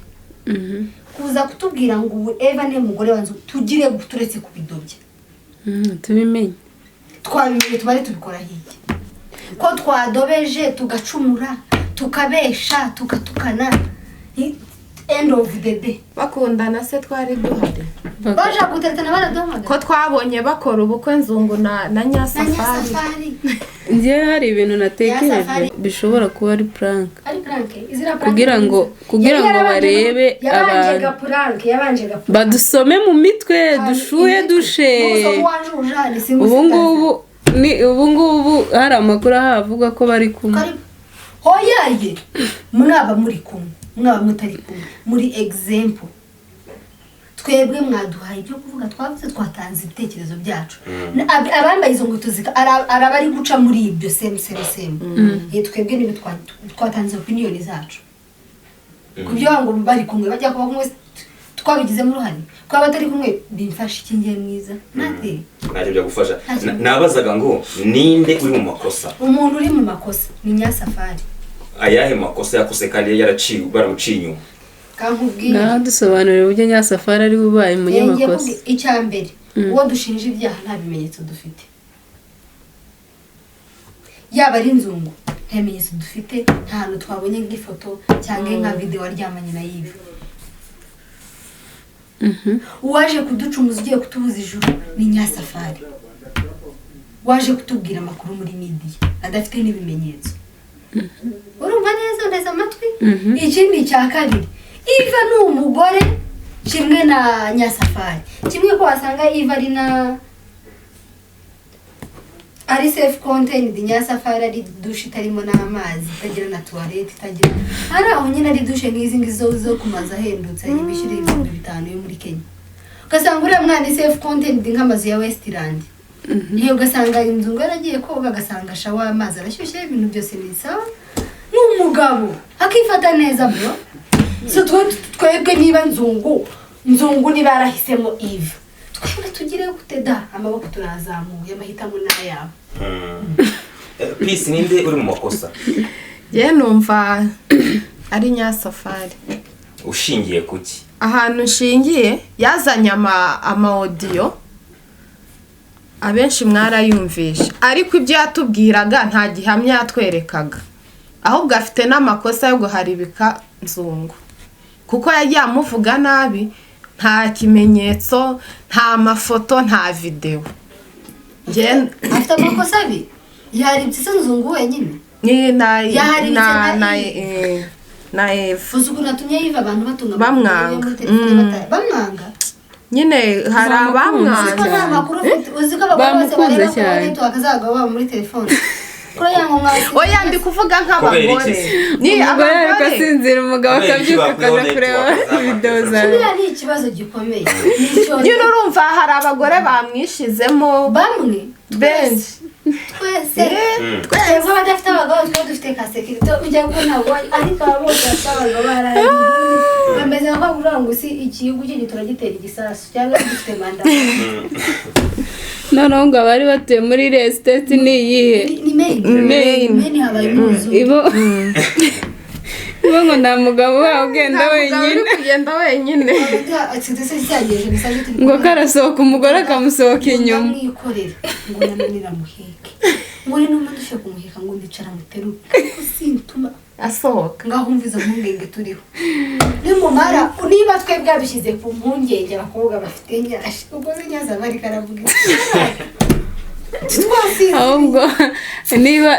Kuza kutubwira ngo ubu Eva niwe mugore wanzu, tugire turetse kubidobya. Tubimenye. Twabimenye, tubare tubikora hirya ko twadobeje, tugacumura, tukabesha, tugatukana, end of the day. Bakundana se twari duhari? Baje guteretana, baraduhamagara. Ko twabonye bakora ubukwe, Nzungu na na Nyasafari. Nyasafari. Njyewe hari ibintu natekereje Nyasafari. bishobora kuba ari prank. Ari prank, izira prank. Kugira ngo barebe yabanje abantu ga prank, yabanje ga prank. Badusome mu mitwe, dushuhe dushe. Ubu ngubu ni ubu ngubu hari amakuru ahavuga ko bari kumwe. Hoyaye, mwaba muri kumwe, mwaba mutari kumwe, muri example twebwe mwaduhaye ibyo kuvuga, twavuze, twatanze ibitekerezo byacu. Abambaye izo nkweto araba ari guca muri ibyo same same same. Twebwe niba twatanze opinion zacu ku byo ngo bari kumwe, bajya kuba kumwe twabigizemo uruhare, kuba batari kumwe bimfasha iki? Ngiye mwiza nate. Ntacyo byagufasha. Ntacyo. Nabazaga ngo ninde uri mu makosa? Umuntu uri mu makosa ni Nyasafari. Ayahe makosa yakoze kandi yaraciwe, baramuciye inyuma? Kankubwire. Ngaho dusobanurira uburyo Nyasafari ari we ubaye Ngiye umunyamakosa. Icya mbere, uwo dushinja ibyaha nta bimenyetso dufite. Yaba ari Nzungu, nta bimenyetso dufite, nta hantu twabonye nk'ifoto cyangwa nka videwo aryamanye na Yive. Uwaje kuducumuza, ugiye kutubuza ijuru, ni Nyasafari waje kutubwira amakuru muri media adafite n'ibimenyetso. Urumva neza neza amatwi. Ikindi cya kabiri, Iva ni umugore kimwe na Nyasafari, kimwe ko wasanga Iva ari na ari self contained, Nyasafari ari douche itarimo n'amazi, itagira na toilette, itagira hari aho nyine ari douche nk'izi ngizi zo ku mazu ahendutse bishyura 5000 yo muri Kenya. Ugasanga uriya mwana ni self contained nk'amazu ya Westland. Iyo ugasanga inzu ngo yaragiye koga, agasanga shower amazi arashyushye, ibintu byose ni sawa, ni umugabo akifata neza bro. So twebwe niba Nzungu niba yarahisemo Eve, twebwe tugire gute da? Amaboko turazamuye, amahitamo ni ayabo. Peace, ninde uri mu makosa? Njye numva ari Nyasafari. Ushingiye kuki? Ahantu nshingiye, yazanye ama audio, abenshi mwarayumvisha, ariko ibyo yatubwiraga nta gihamya yatwerekaga. Ahubwo afite n'amakosa yo guharibika Nzungu, kuko yagiye amuvuga nabi, nta kimenyetso, nta mafoto, nta videwo. Afite amakosa abiri. Yaharibitse se Nzungu wenyine? Ni na Yaharibitse na na na Eve. Na Eve. Uzi ukuntu atumye yiva abantu batunga Bamwanga. muri telefone bamwanga. Nyine hari Bamukunze. Uzi ko abamwanga. nta Cyane. makuru ufite? Uzi ko abagore bose Bamukunze bareba kuri cyane. network z'abagabo babo muri telefone kuri ya ngo mwasi? Oya, ndi kuvuga nk'abagore. Kubera iki? Ni Umugore ariko abagore. asinzira, umugabo Kubera iki akabyuka bakuyeho akajya kureba network z'amatelefone? videwo zawe. Buriya ni ikibazo gikomeye. Ni icyorezo. Nyine urumva hari abagore bamwishizemo. Bamwe. Benshi. Twese twebwe abadafite abagabo twe dufite ka sécurité ujya ko ntabwo, ariko aba bose bafite abagabo baraye bameze nka kuvuga ngo si igihugu cye turagitera igisasu cyangwa dufite manda. Noneho ngo abari batuye muri iriya state ni iyihe? Ni Maine. Maine. Maine habaye umwuzure. Ibo ngo nta mugabo wabo ugenda Nta mugabo uri wenyine. kugenda wenyine. Ngo karasohoka, umugore akamusohoka inyuma. Ndamwikorera ngo nananira muheke, ngo ni numva ndushe kumuheka ngo ndicara muterure, ariko sintuma asohoka. Ngaho umva izo mpungenge turiho. Nimumara niba twebwe yabishyize ku mpungenge abakobwa bafite nyashi, ubwo se nyaza bari karavuga twasinziriye. Ahubwo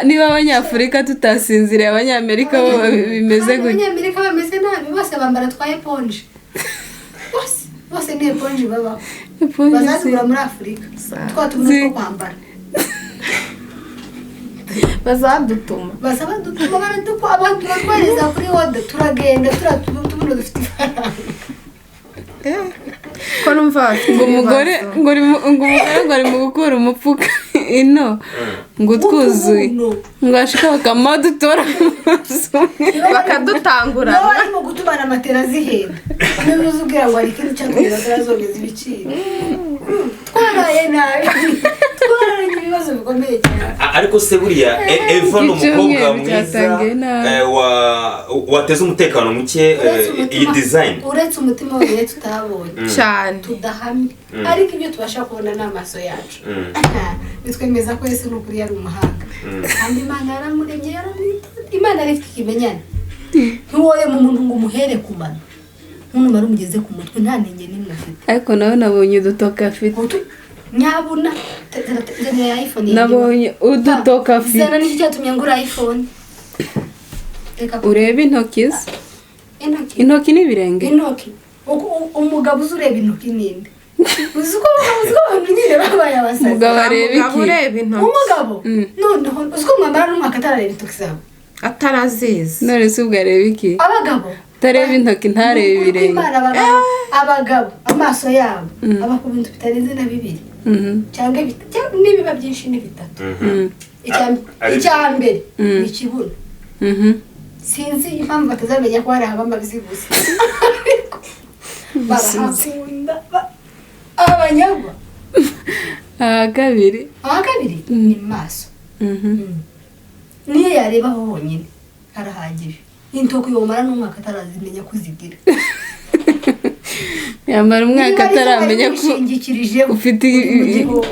niba Abanyafurika tutasinziriye, Abanyamerika bo bimeze Kandi gutya. Abanyamerika bameze nabi, bose bambara twa éponge, bose bose ni éponge babaho. Éponge. Bazazigura muri Afurika twa tuntu two kwambara. Bazadutuma. Basaba dutuma baradukwa, abantu batwohereza kuri order, turagenda turatubona dufite ifaranga. Ko numva bafite Ngo umugore ibibazo. ngo ngo umugore ngo ari mu gukura umupfuka ino. Ngo twuzuye. Utubuno. Ngo ashika bakamadutora umunsi umwe. Bakadutangura. Nawe arimo gutumana matera zihenda, niba uzi ubwira ngo hari ikintu cyatuma batarazongeza ibiciro. Twaraye nabi, twararanye ibibazo bikomeye cyane. Ariko se buriya Eva ni umukobwa Icyumweru mwiza cyatangiye nabi. Wateza umutekano muke, Uretse iyi umutima- design. Uretse umutima wenyine tutabonye, Cyane. tudahamye, ariko ibyo tubasha kubona n'amaso yacu bitwemeza ko Yesu ni ukuri yari umuhanga, kandi Imana yaramuremye, yaramwitonda. Imana yari ifite ikimenyane, ntiwoye mu muntu ngo umuhere ku mano, ntunumara umugeze ku mutwe, nta ntenge n'imwe afite. Ariko nawe nabonye udutoka afite. Nyabuna zanira ya iPhone yanjye. Nabonye udutoka afite. Zana, nicyo cyatumye ngura iPhone. Reka. Urebe intoki ze. Intoki. Intoki n'ibirenge. Intoki. Umugabo uzi ureba intoki ninde? Uzi ko abantu nyine babaye abasazi. Umugabo areba Umugabo iki? ureba intoki. Umugabo noneho, uzi ko mwambara n'umwaka atarareba intoki zawe? Atarazizi. None se ubwo areba iki? Abagabo. Utareba intoki ntarebe Ni ukuri ibirenge. kw'Imana, abagabo amaso yabo aba ku bintu bitarenze na bibiri cyangwa nibiba byinshi ni bitatu. Icya mbere ni ikibuno. Sinzi impamvu batazamenya ko hari abamabizi gusa, ariko barahakunda abanyagwa. Aha kabiri. Aha kabiri ni mu maso. Niyo yarebaho honyine harahagije. Intoki yomara n'umwaka atarazimenya kuzigira. Yamara umwaka Niba arizo ataramenya bari ko wishingikirijeho, ufite uri mu gihombo.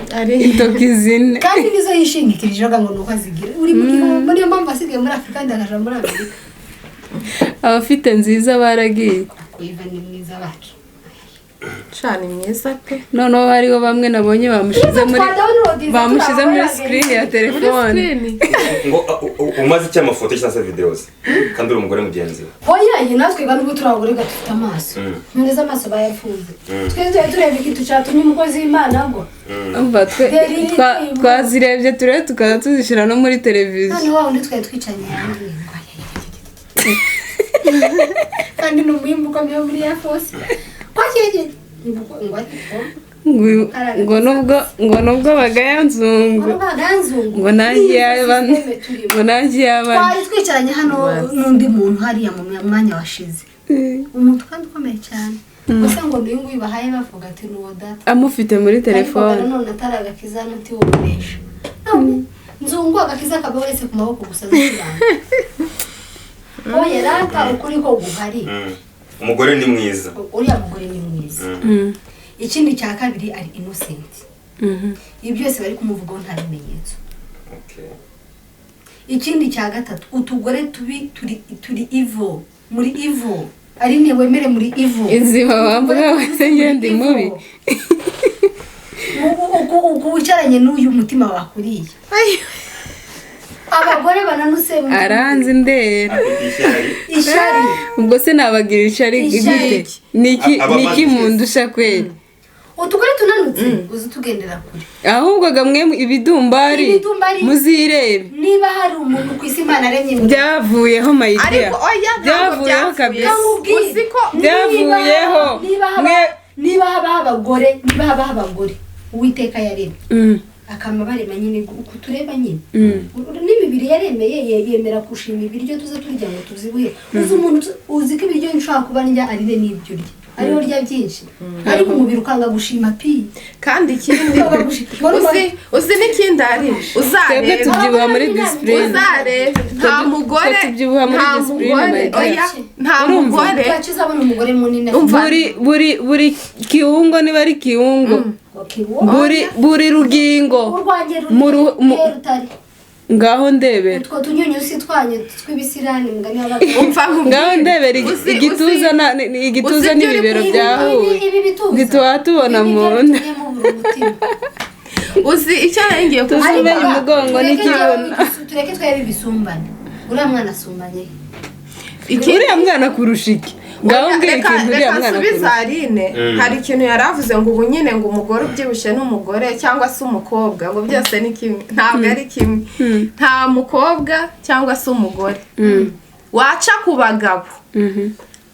intoki zine. Kandi nizo yishingikirijeho ngo ni uko azigira, uri mu gihombo. Niyo mpamvu asigaye muri Afurika kandi akaja muri Amerika. Abafite nziza baragiye. Eva ni mwiza bacu. Cana mwiza pe. Noneho hariho bamwe nabonye bamushize muri bamushyize muri screen ya Muri telefone. screen. Ngo umaze iki amafoto cyangwa se videos kandi uri umugore mugenzi we? Oya, iyi natwe ba nubwo turi abagore dufite amaso, none amaso bayafunze, twe tujya tureba ikintu cyatumye umukozi w'Imana agwa. Umva, twe twazirebye turebe, tukaza tuzishyira no muri televiziyo. None wa wundi twari twicaranye yambwiye ngo ayayayayay, kandi ni umuhimba ukomeye wo muri Air Force kwakiriye ngo ariko Ngo nubwo bagaya nzungu, ngo ngo nanjye yaba, ngo nanjye yaba. Twari twicaranye hano n'undi muntu hariya mu mwanya washize, umuntu kandi ukomeye cyane gusa, ngo n'uyu nguyu bahaye bavuga ati ni uwo data. Amufite muri Ariko telefone. Nanone atari agakiza n'uti wokoresha none nzungu, agakiza kaba uretse ku maboko gusa n'ikibanga. Oya rata, ukuri ko guhari. Umugore ni mwiza. Uriya mugore ni mwiza. Ikindi cya kabiri, ari innocent. Ibi byose bari kumuvugaho nta bimenyetso. Ikindi cya gatatu, utugore tubi turi ivo, muri ivo ari ne wemere muri ivo. Izi wamvuga wese ngende mubi. Uku wicaranye n'uyu mutima wakuriye abagore bananutse. Aranzi ndera. Afite ishyari. Ishyari. Ubwo se nabagira ishyari Ishyari. gute? Niki? Abamaze Niki mundusha kweli? Utugore tunanutse uzi tugendera kure. Ahubwo gamwe ibidumbari. Ibidumbari. Muzirebe. Niba hari umuntu ku isi Imana aremye mu Byavuyeho, my dear. Ariko oya, ntabwo Byavuyeho byapfuye. kabisa. Uzi ko Byavuyeho. Niba niba habaho abagore, niba habaho abagore Uwiteka yaremye, akama barema nyine uku tureba nyine, n'imibiri yaremeye yemera gushima ibiryo tuza turya ngo tuzibuhe. Uzi umuntu uzi ko ibiryo nshobora kuba ndya arire n'ibyo urya, ariho urya byinshi, ariko umubiri ukanga gushima pi. Kandi ikindi, uzi n'ikindi, ari Twebwe uzarebe tubyibuha muri discipline. Uzarebe, nta mugore Twe tubyibuha muri nta discipline, mugore my dear. oya, nta Urumva? mugore. Bwacu uzabona umugore munini. Umva. Buri kiungo, niba ari kiungo, buri rugingo Urwanjye rutari. Ngaho ndebera. Utwo tunyunyusi twanyu tw'ibisirani, mugani w'abagabo. Umva nkubwire. Ngaho ndebera igituza igituza uzi ibyo uri n'ibibero kuvuga. byahuye. Ibi bituza Ntituba tubona Ibi mu byo nda. bitumye mubura umutima. Uzi icyo nari ngiye kuvuga? Tuzi umenya umugongo n'ikibuno. Tureke twebe ibisumbane, uriya mwana asumbanye. Uriya mwana kurusha iki? Ngaho mbwira Reka ikintu uriya reka mwana nsubize kurusha. Aline. Hari ikintu yari avuze ngo ubu nyine ngo umugore ubyibushye n'umugore cyangwa se umukobwa ngo byose ni kimwe. Ntabwo ari kimwe. Nta mukobwa cyangwa se umugore waca ku bagabo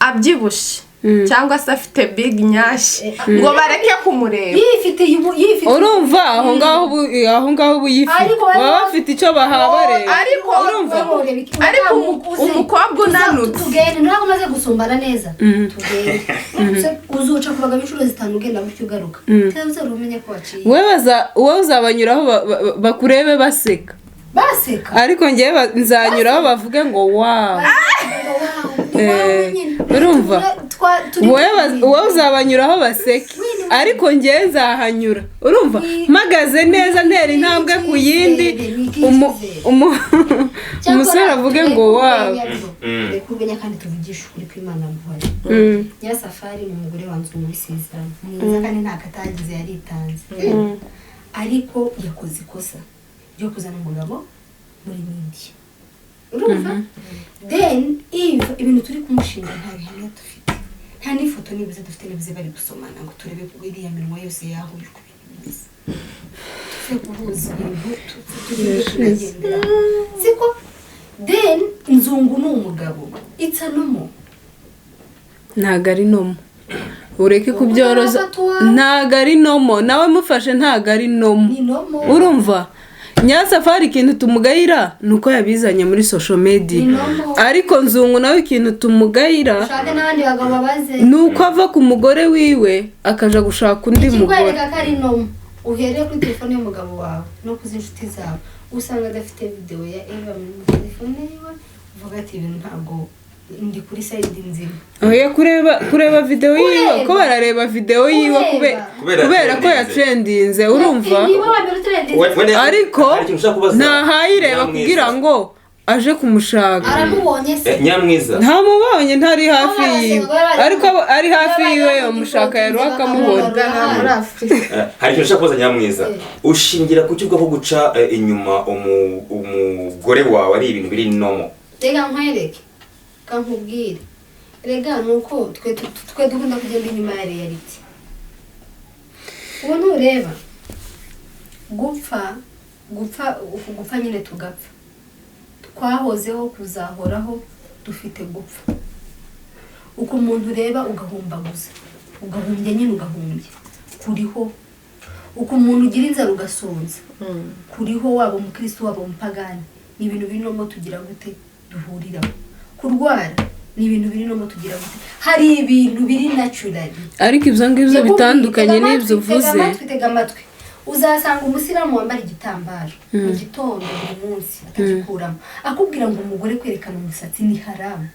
abyibushye. Cyangwa se afite big nyashi, ngo bareke kumureba. Yifitiye ubu, yifitiye. Urumva, aho ngaho ubu yifite Ariko baba bafite icyo bahabareba. Ariko Urumva? ariko umukobwa unanutse. Tugende, ntabwo umaze gusumbana neza, tugende. Uzuca ku bagabo inshuro zitanu, ugenda gutyo, ugaruka, cyangwa uzari umenye ko waciye. Wowe uzabanyuraho bakurebe baseka. Baseka. Ariko ngewe nzanyuraho bavuge ngo wow. Urumva? Wowe uzabanyuraho baseke, ariko ngewe nzahanyura, urumva, mpagaze neza, ntera intambwe ku yindi, umusore avuge ngo wow. Reka urwenya kandi tuvugishe ukuri kw'Imana muhore. Nyirasafari ni umugore wanze mu isezerano, mwiza kandi ntako atagize, yaritanze, ariko yakoze ikosa ryo kuzana umugabo muri media, urumva? Then if ibintu turi kumushinja nta bihamya dufite, nta n'ifoto nibuze dufite, nibuze bari gusomana ngo turebe ko iriya minwa yose yahuye, uko ibintu bimeze, tuve guhuza ibintu, tugende tunagendera siko. Then Nzungu ni umugabo, it's a normal. Ntabwo ari normal, ureke kubyoroza. Ntabwo ari normal, nawe mufashe, ntabwo ari normal. Ni normal. Urumva, Nyirasafari ikintu tumugayira ni uko yabizanye muri social media. Ni normal. Ariko Nzungu nawe ikintu tumugayira ushake n'abandi bagabo babaze. ni uko ava ku mugore wiwe akaja gushaka undi mugore. Ikikwereka ko ari normal, uhereye kuri telefone y'umugabo wawe no ku z'inshuti zawe, usanga adafite videwo ya Eva muri telefone yiwe, uvuga ati ibintu ntabwo ndi kuri side nzima. Oya, kureba videwo yiwe Kureba. ko barareba videwo yiwe Kureba. Kubera kubera ko yatrendinze. yatrendinze, urumva? Niba wa mbere utrendinze. Ariko Hari ikintu ushaka kubaza. ntahayireba Nyamwiza. kugira ngo aje kumushaka. Aramubonye se? Nyamwiza. Ntamubonye, ntari hafi Aho yiwe. barasenga, Ariko ari hafi yiwe yamushaka, yari akamubona. Ugana muri Afurika. Hari ikintu ushaka kubaza Nyamwiza. Ushingira ku cyo uvuga ko guca inyuma umugore wawe ari ibintu biri normal? Reka nkwereke, kankubwire, rega ni uko twe dukunda kugenda inyuma ya reality. Ubu ntureba gupfa, gupfa uku, gupfa nyine tugapfa, twahozeho, kuzahoraho dufite gupfa. Uko umuntu ureba ugahumbaguza, ugahumbya nyine, ugahumbya kuriho. Uko umuntu ugira inzara ugasonza kuriho, waba umukristo waba umupagani, ni ibintu birimo tugira gute duhuriramo. Kurwara ni ibintu birimo tugira gute, hari ibintu biri naturally. Ariko ibyo ngibyo bitandukanye Tega n'ibyo amatwi, uvuze. Tega amatwi, tega amatwi. Uzasanga umusilamu wambara igitambaro mu gitondo buri munsi atagikuramo, akubwira ngo umugore kwerekana umusatsi ni haramu.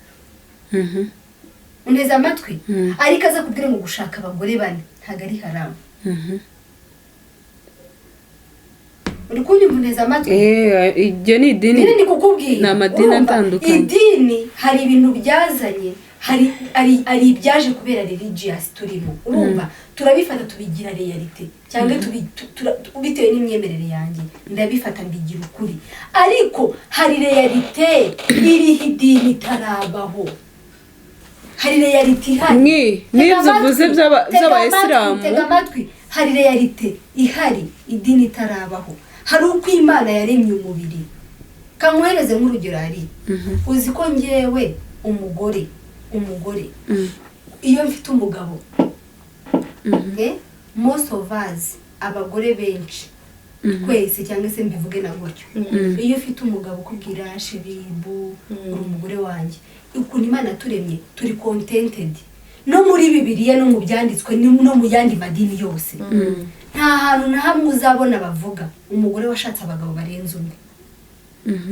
Uneze amatwi, ariko aza kubwira ngo gushaka abagore bane ntabwo ari haramu. Uri kunyumva? Uneze amatwi. Iryo ni idini. Idini ni kukubwira. Ni amadini Urumva? atandukanye. Idini hari ibintu byazanye, hari ibyaje kubera religious turimo, urumva, turabifata tubigira réalité cyangwa bitewe n'imyemerere yanjye ndabifata mbigira ukuri, ariko hari réalité iriho idini itarabaho, hari réalité ihari. N'ibyo Tega uvuze amatwi, tega by'abayisilamu. amatwi, tega amatwi, hari réalité ihari idini itarabaho, hari uko Imana yaremye umubiri. Kankohereze nk'urugero, hari uzi ko ngewe umugore iyo mfite umugabo, most of us, abagore benshi twese, cyangwa se mbivuge na gutyo, iyo ufite umugabo ukubwira chéri, boo, uri umugore wanjye, ukuntu Imana turemye turi contented. No muri Bibiliya, no mu byanditswe, no mu yandi madini yose, nta hantu na hamwe uzabona bavuga umugore washatse abagabo barenze umwe.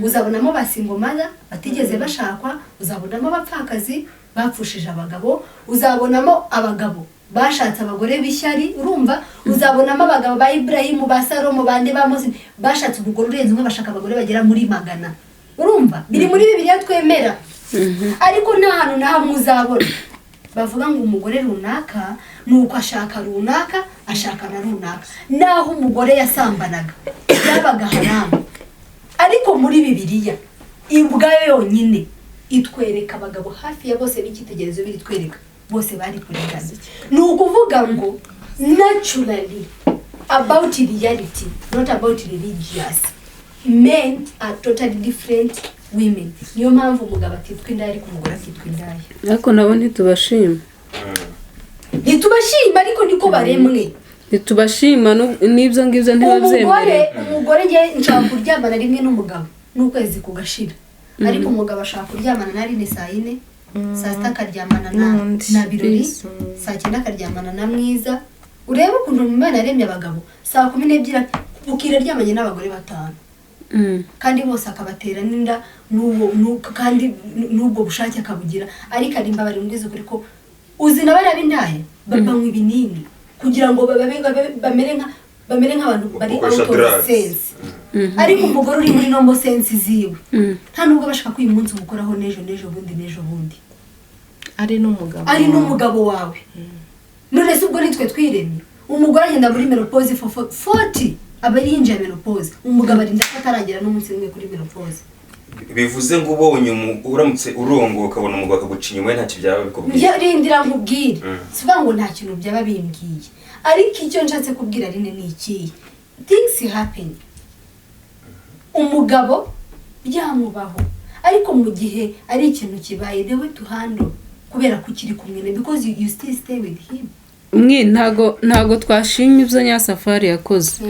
Uzabonamo ba single mother batigeze bashakwa, uzabonamo abapfakazi bapfushije abagabo, uzabonamo abagabo bashatse abagore b'ishyari, urumva, uzabonamo abagabo ba Iburahimu, ba Salomo, bande, ba Mose, bashatse umugore urenze umwe, bashaka abagore bagera muri 100, urumva, biri muri Bibiliya twemera. Ariko nta hantu na hamwe uzabona bavuga ngo umugore runaka ni uko ashaka runaka, ashaka na runaka. Naho umugore yasambanaga byabaga haramu. Ariko muri Bibiliya ubwayo yonyine itwereka abagabo hafi ya bose b'icyitegererezo, biritwereka bose bari kurengana. Ni ukuvuga ngo naturally, about reality, not about religious, men are totally different women. Niyo mpamvu umugabo atitwa indaya ariko umugore akitwa indaya. Ariko nabo ntitubashima. Ntitubashima, ariko niko baremwe. Ntitubashima, n'ibyo ngibyo Umugore, ntibabyemerewe. umugore, njye nshaka kuryamana rimwe n'umugabo n'ukwezi kugashira, ariko umugabo ashaka kuryamana na Aline saa 4, saa 6 akaryamana na N'undi. na Birori, saa 9 akaryamana na Mwiza. Urebe ukuntu Imana yaremye abagabo, saa 12 bukira aryamanye n'abagore batanu, kandi bose akabatera n'inda n'uwo kandi n'ubwo bushake akabugira. Ariko ari imbabare, mbwiza ukuri ko uzi na bariya b'indaya banywa ibinini kugira ngo bamere nk'abantu bari Bakoresha out of drugs. sense. Ariko umugore uri muri normal sense ziwe, nta nubwo bashaka ko uyu munsi umukoraho, n'ejo, n'ejo bundi, n'ejo bundi. Ari n'umugabo. Ari n'umugabo wawe. None se ubwo nitwe twiremye? Umugore agenda muri menopause for 40, aba ari yinjiye menopause. Umugabo arinda ko ataragera n'umunsi umwe kuri menopause. Bivuze ngo ubonye uramutse urongoye ukabona umugabo akaguca inyuma ye, ntacyo byaba bikubwiye? Njye rindira nkubwire. Si ukuvuga ngo nta kintu byaba bimbwiye, ariko icyo nshatse kubwira Aline ni ikihe? Things happen. Umugabo byamubaho, ariko mu gihe ari ikintu kibaye, the way to handle, kubera ko ukiri kumwe na, because you still stay with him. Mwe, ntago twashima ibyo Nyasafari yakoze.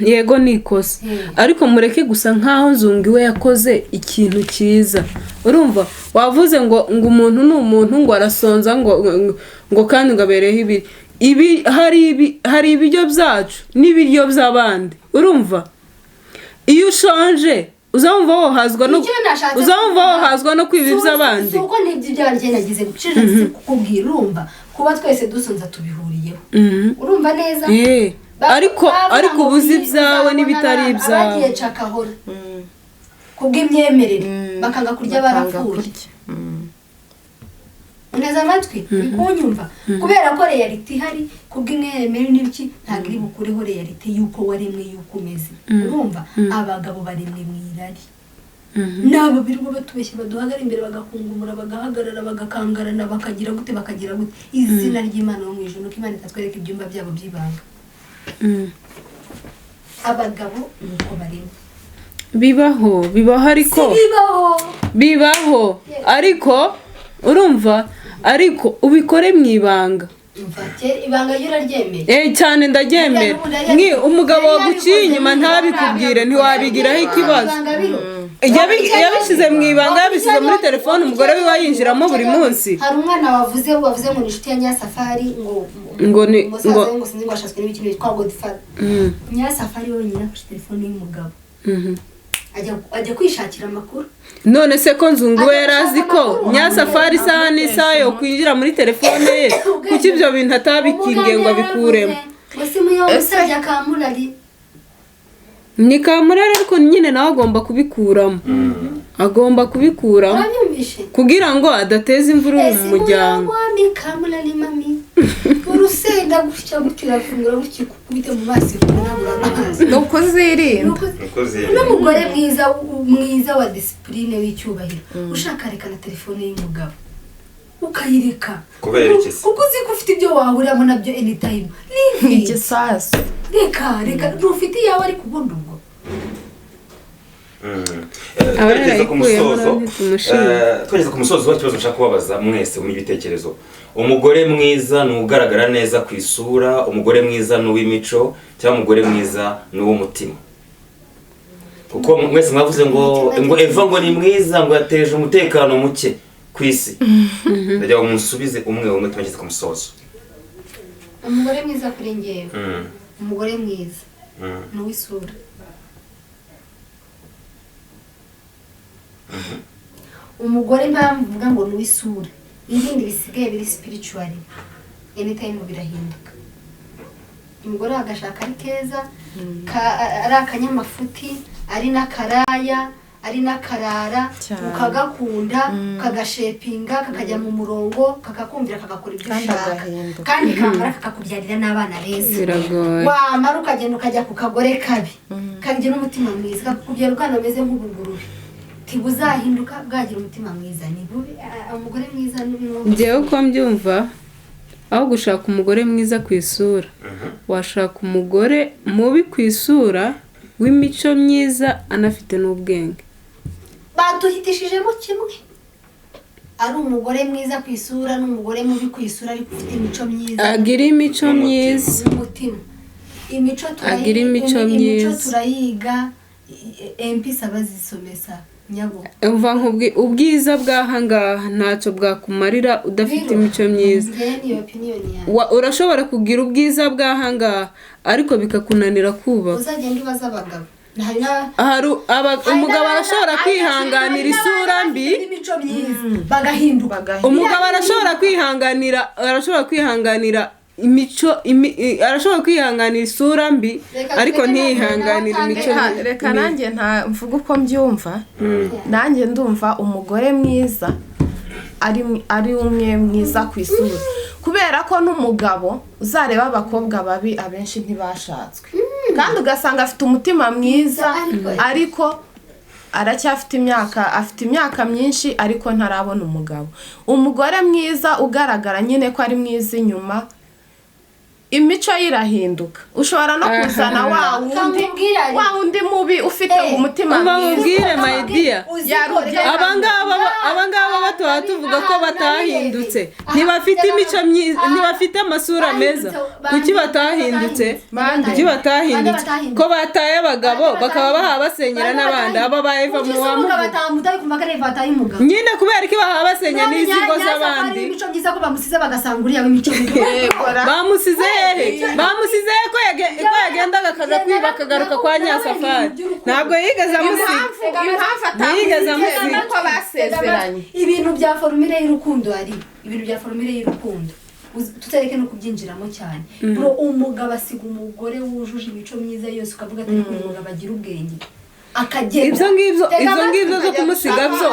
Yego, ni ikosa, ariko mureke gusa nkaho Nzungu iwe yakoze ikintu cyiza. Urumva wavuze ngo umuntu ni umuntu, ngo arasonza, ngo kandi ngo abereho ibiri ibi. Hari ibiryo byacu n'ibiryo by'abandi. Urumva iyo ushonje uzamva wohazwa no Icyo nashatse uzamva kuvuga- wohazwa no kwiba iby'abandi. Si uko n'ibyo ibyanjye nagize gucecetse kukubwira. Urumva kuba twese dusonza tubihuriyeho. Urumva neza? Ariko Bavuga ariko ngo uba uzi ibyawe uzabona n'ibitari ibyawe. Abagiye cakahora kubw'imyemerere bakanga kurya, Bakanga barapfuye. kurya. Uneze amatwi, uri kunyumva? Kubera ko reality ihari kubw'imyemerere n'ibiki, ntabwo iri bukureho reality y'uko waremwe, y'uko umeze. Urumva abagabo baremwe mu irari. N'abo birirwa batubeshya, baduhagara imbere, bagakungumura, bagahagarara, bagakangarana, bakagira gute, bakagira gute, izina ry'Imana wo mu ijuru, nuko Imana itatwereka ibyumba byabo by'ibanga. Abagabo nuko baremwe. Bibaho, bibaho, ariko Si bibaho. Bibaho, ariko urumva, ariko ubikore mu ibanga. Umva, kera ibanga ryo uraryemeye? Eh, cyane, ndaryemera. Mwi umugabo waguciye inyuma ntabikubwire, ntiwabigiraho ikibazo. Ibanga biro. Yabishyize mu ibanga, yabishyize muri telefone, umugore we yinjiramo buri munsi. Hari umwana wavuze ngo ni inshuti ya Nyasafari, ngo umusaza we, ngo sinzi ngo ashatswe n'ibiki witwa Godfather. Nyasafari wenyine afashe telefone y'umugabo, ajya kwishakira amakuru. None se ko Nzungu we Ajya yari azi gushaka ko amakuru. Nyasafari isaha n'isaha yo kwinjira muri telefone ye, kuki ibyo bintu atabikingiye ngo abikuremo? Ngo si muyo Ese- musajya kamurari. Ni kamurari, ariko nyine nawe agomba kubikuramo, agomba kubikuramo Urabyumvishe? kugira ngo adateza imvururu mu muryango. Wami kamurari mami, urusenda gutya gutya, urafungura gutya, ukubite mu maso, ikunabura amazi. Ni ukuzirinda. Umukozi. N'umugore mwiza, mwiza wa discipline, w'icyubahiro, ushaka rekana telefone y'umugabo ukayireka. Kubera iki se? Kuko uzi ko ufite ibyo wahuriramo nabyo anytime. Leave it. Igisasu. Reka, reka, ntufite iyawe, ariko ubundi ubwo Aba Twerekeza ku yarayikuyemo, musozo. ntitumushime. Twerekeza ku musozo w'ikibazo nshaka kubabaza mwese mu ibitekerezo. Umugore mwiza ni ugaragara neza ku isura, umugore mwiza ni uw'imico, cyangwa umugore mwiza ni uw'umutima? Kuko mwese mwavuze ngo Eva ngo ni mwiza, ngo yateje umutekano muke ku isi. Ndagira ngo munsubize umwe umwe, tumageze ku musozo. Umugore mwiza kuri njyewe, umugore mwiza ni uw'isura. Umugore, impamvu mvuga ngo ni uw'isura, ibindi bisigaye biri spiritually, anytime birahinduka. Umugore agashaka ari keza, ari akanyamafuti, ari n'akaraya, ari n'akarara, Cyane. ukagakunda, ukagashepinga, kakajya mu murongo, kakakumvira, kagakora ibyo Kandi ushaka. agahinduka. Kandi kamara kakakubyarira n'abana beza. Biragoye. Wamara ukagenda ukajya ku kagore kabi, kagira n'umutima mwiza, kakubyara ubwana bumeze nk'ubugurube, ntibuzahinduka bwagira umutima mwiza, ni bubi. Umugore mwiza ni uwo. Njyewe uko mbyumva, aho gushaka umugore mwiza ku isura, washaka umugore mubi ku isura w'imico myiza, anafite n'ubwenge. Baduhitishijemo kimwe. Ari umugore mwiza ku isura n'umugore mubi ku isura, ariko ufite imico myiza. Agira imico myiza. N'umutima, imico Agira imico imico myiza. Turayiga empisa bazisomesa nyabo. Umva ubwiza bw'ahangaha ntacyo bwakumarira udafite imico myiza. Njyewe niyo opinion yanjye. Urashobora kugira ubwiza bw'ahangaha, ariko bikakunanira kubaka. Uzagenda ubaza abagabo, hari Hari umugabo arashobora kwihanganira isura mbi. N'imico myiza bagahinduka. Bagahinduka. Umugabo arashobora kwihanganira imico arashobora kwihanganira isura mbi, Reka ariko tureke ntiyihanganire nawe imico Reka mbi. reka nanjye nta mvuga uko mbyumva. Nanjye ndumva umugore mwiza ari umwe mwiza ku isura, kubera ko n'umugabo uzareba, abakobwa babi abenshi ntibashatswe, kandi ugasanga afite umutima mwiza, ariko aracyafite imyaka, afite imyaka myinshi, ariko ntarabona umugabo. Umugore mwiza ugaragara nyine ko ari mwiza inyuma, imico ye irahinduka. Ushobora no kuzana wa wundi Kamubwira wa wundi mubi ufite umutima Umva mwiza. nkubwire, my dear. Yarugera. Abangaba tuba tuvuga ko batahindutse, ntibafite imico myiza, ntibafite amasura meza. Kuki batahindutse? Kuki batahindutse ko bataye abagabo, bakaba baha basenyera n'abandi? Aba ba Eva mu umugabo wamuvuga bataha kumva ko ari Eva wataye umugabo. Nyine kubera ko baha basenya n'izi ngo z'abandi. Imico myiza ko bamusize bagasanga uriya w'imico mibi. Bamusize hehe? Bamusize he ko yagendaga akaza kwiba, akagaruka kwa Nyasafari? Ntabwo yigeze amusiga. Impamvu Ntiyigeze atamusize amusiga. nuko basezeranye. Ibintu bya formule y'urukundo, hari ibintu bya formule y'urukundo, tutareke no kubyinjiramo cyane, bro. Umugabo asiga umugore wujuje imico myiza yose, ukavuga ati uyu mugabo agira ubwenge, akagenda. Ibyo ngibyo Tega ibyo amatwi. Ngibyo zo kumusiga byo,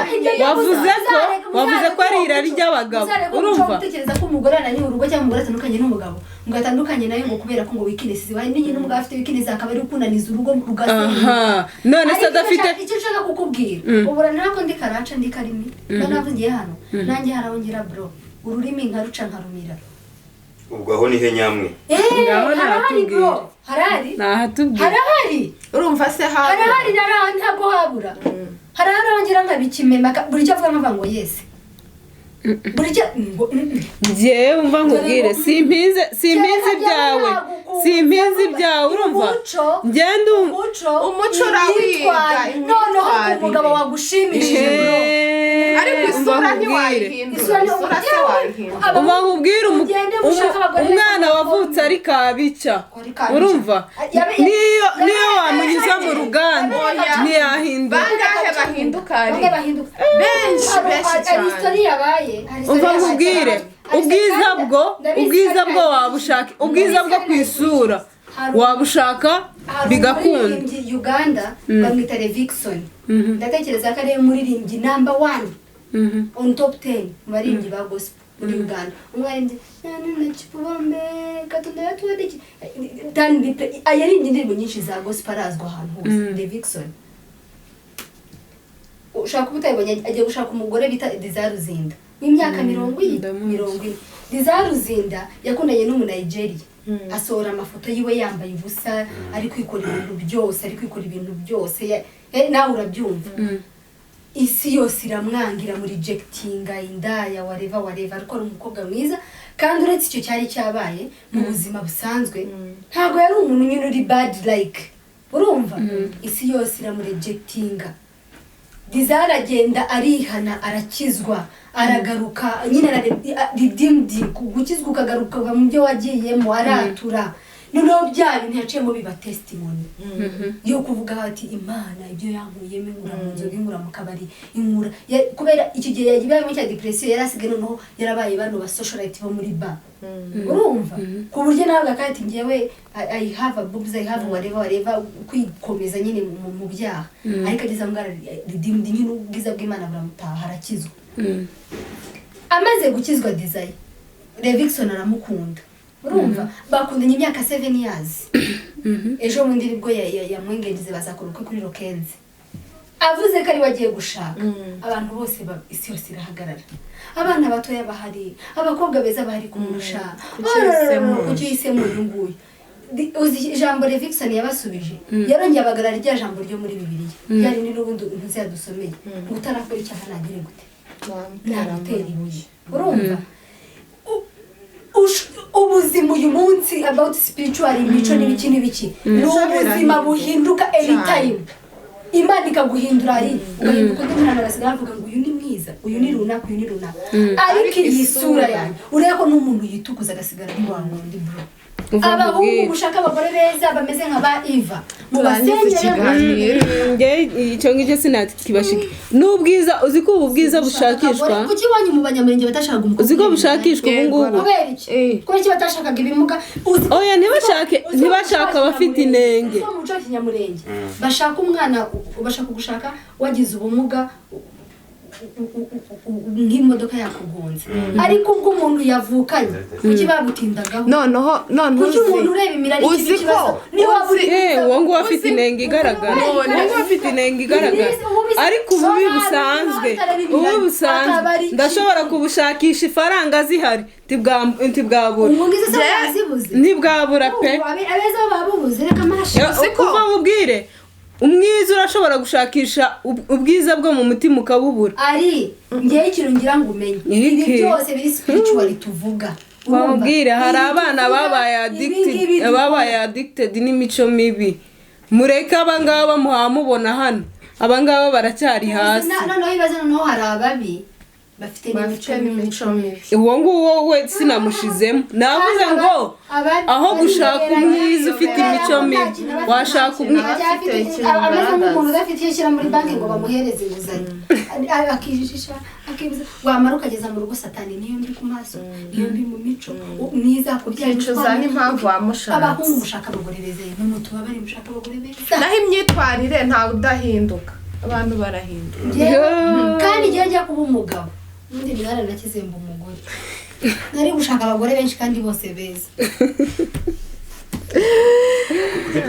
wavuze ko ari irari ry'abagabo. Uzarebe umuco wo Urumva? gutekereza ko umugore ananiwe urugo, cyangwa umugore atandukanye n'umugabo, ngo atandukanye nawe ngo kubera ko ngo weakness zibaye n'igihe n'umugabo afite weakness akaba ari kunaniza urugo rugasenyuka. Aha, none se Ariko adafite icyo nshaka kukubwira, ubura nako ndi karaca ndi karimi, mba navugiye hano nanjye harongera, bro, ururimi nkaruca nkarumira. Ubwo aho ni he nyamwe? Ngaho Harahari, nahatubwire. bro, harahari. Nahatubwire. Harahari. Urumva se habura? Harahari, narahari, ntabwo habura. Harahari arongera nkabikimema, buri cyo avuga nkavuga ngo yes, buri cyo ngo mm. Njyewe umva nkubwire, simpinze ibyawe, simpinze ibyawe, urumva? Ngende Umuco. Umuco urawiga, Imyitwarire. Noneho imyitwarire. umugabo wagushimishije, bro. Ariko Umva isura nkubwire. ntiwayihindura. Isura Isura se wayihindura? Umva nkubwire, Ugende mushake abagore umwana beza. Wavutse ari kabica. Ari kabica. Urumva? Niyo wamunyuza mu ruganda Oya. ntiyahindura. Bangahe bahinduka ari? Bamwe bahinduka. Benshi, benshi Hari cyane. story yabaye, hari story Umva yabaye. nkubwire, Hari ubwiza story- bwo ndabizi ubwiza ko bwo ari- wabushaka, ubwiza bwo ku isura wabushaka Hari bigakunda. umuririmbyi Uganda bamwita Levixone. Ndatekereza ko ariwe muririmbyi number one on top 10 mu baririmbyi ba gospel muri Uganda. Umwe aririmbye nana chipubambe Katonda yatuwadde iki tani yaririmbye indirimbo nyinshi za gospel, arazwi ahantu hose, Levixone. Ushaka kuba utayibonye. Agiye gushaka umugore bita Desire Luzinda w'imyaka 40. Ndamuzi. 40. Desire Luzinda yakundanye n'umunigeria, asohora amafoto yiwe yambaye ubusa, ari kwikora ibintu byose, ari kwikora ibintu byose, nawe urabyumva. Isi yose iramwangira, muri rejectinga, indaya, whatever whatever, ariko ari umukobwa mwiza. Kandi uretse icyo cyari cyabaye mu buzima busanzwe, ntabwo yari umuntu nyine uri bad like, urumva? Isi yose iramurejectinga. Desire aragenda, arihana, arakizwa, aragaruka nyine, redeemed, gukizwa ukagaruka uva mu byo wagiyemo, aratura. Noneho bya bintu yaciyemo biba testimony yo kuvuga ati Imana ibyo yankuyemo, inkura mu nzoga, inkura mu kabari, inkura kubera icyo gihe yagiye cya depression, yari asigaye noneho yarabaye bano ba socialite bo muri bar, urumva? Ku buryo nawe ati ngewe I have a boobs, I have whatever whatever, kwikomeza nyine mu byaha, ariko ageze aho ngaho redeemed nyine, ubwiza bw'Imana buramutaha, arakizwa. Amaze gukizwa Desire, Levixone aramukunda, urumva? Bakundanye imyaka 7 years. Ejo bundi nibwo yamwengageze, bazakora ubukwe kuri Rokenze. Avuze ko ari we agiye gushaka, abantu bose isi yose irahagarara, abana batoya bahari, abakobwa beza bahari kumurusha. Kuki uhisemo uyu? Kuki uhisemo uyu nguyu? Uzi ijambo Levixone yabasubije? Yarongeye abagarara rya jambo ryo muri Bibiliya, ryari ni n'ubundi ntuzi yadusomeye, ngo utarakora icyaha nagire gute? Nagutera ibuye. Urumva, ubuzima uyu munsi about spiritual, imico n'ibiki n'ibiki, ni ubuzima buhinduka anytime. Imana ikaguhindura, ari ugahinduka undi mwana, basigaye bavuga ngo uyu ni mwiza, uyu ni runaka, uyu ni runaka. Ariko iyi sura yanjye, urebe ko n'umuntu yitukuza agasigara ari wa wundi, bro. Umva Abahungu nkubwire. mushaka abagore beza bameze nka ba Eva, Turangize mubasengere. ikiganiro. Njye icyo ngicyo sinakibashika n'ubwiza. Uzi ko ubu bwiza bushakishwa? Kuki iwanyu mu Banyamurenge batashakaga umukobwa? Uzi ko bushakishwa ubu ngubu? Kubera iki? Kubera iki batashakaga ibimuga? Oya, ntibashake abafite inenge. Uzi ko mu muco wa kinyamurenge bashaka umwana, bashaka gushaka wagize ubumuga, nk'imodoka yakugonze. Ariko ubwo umuntu yavukanye, kuki babutindagaho? Noneho none Kuki uzi umuntu ureba imirari uzi ikiba ikibazo ko niba waba uri Uwo nguwo afite inenge igaragara, uwo nguwo afite inenge igaragara. Ariko ububi busanzwe, ububi busanzwe, ndashobora kubushakisha ifaranga zihari, ntibwabura. Ubu ngizo se bazibuze? Ntibwabura pe. Ubu abeza bo babubuze, reka amashi. Kuva mubwire, umwiza urashobora gushakisha ubwiza bwo mu mutima ukabubura. Ari ngewe ikintu ngira ngo umenye, ibi Iki? byose biri spiritual tuvuga. Urumva? Bamubwire, hari Ibi abana tuvuga, babaye ibi addicted, ngibi dukora. babaye addicted n'imico mibi. Mureke abangaba muhamubona hano, abangaba baracyari hasi. Noneho ibibazo, noneho hari ababi bafite bafite n'imico mibi. N'imico mibi. Uwo nguwo we sinamushizemo, navuze ngo aho gushaka umwiza ufite imico mibi, washaka umwiza Afite ikintu ameze nk'umuntu bigaragaza. udafite icyo ashyira muri banki ngo bamuhereze inguzanyo, akijijisha, akibuza, wamara ukageza mu rugo, satani niyo mbi ku maso, niyo mbi mu mico, mwiza kubyara. Ukicuza n'impamvu wamushatse. Abahungu mushaka abagore beza, none tubabare, mushaka abagore beza. Naho imyitwarire, ntawe udahinduka, abantu barahinduka. Kandi igihe njya kuba umugabo, ubundi mwaranakize mba umugore, nari gushaka abagore benshi kandi bose beza.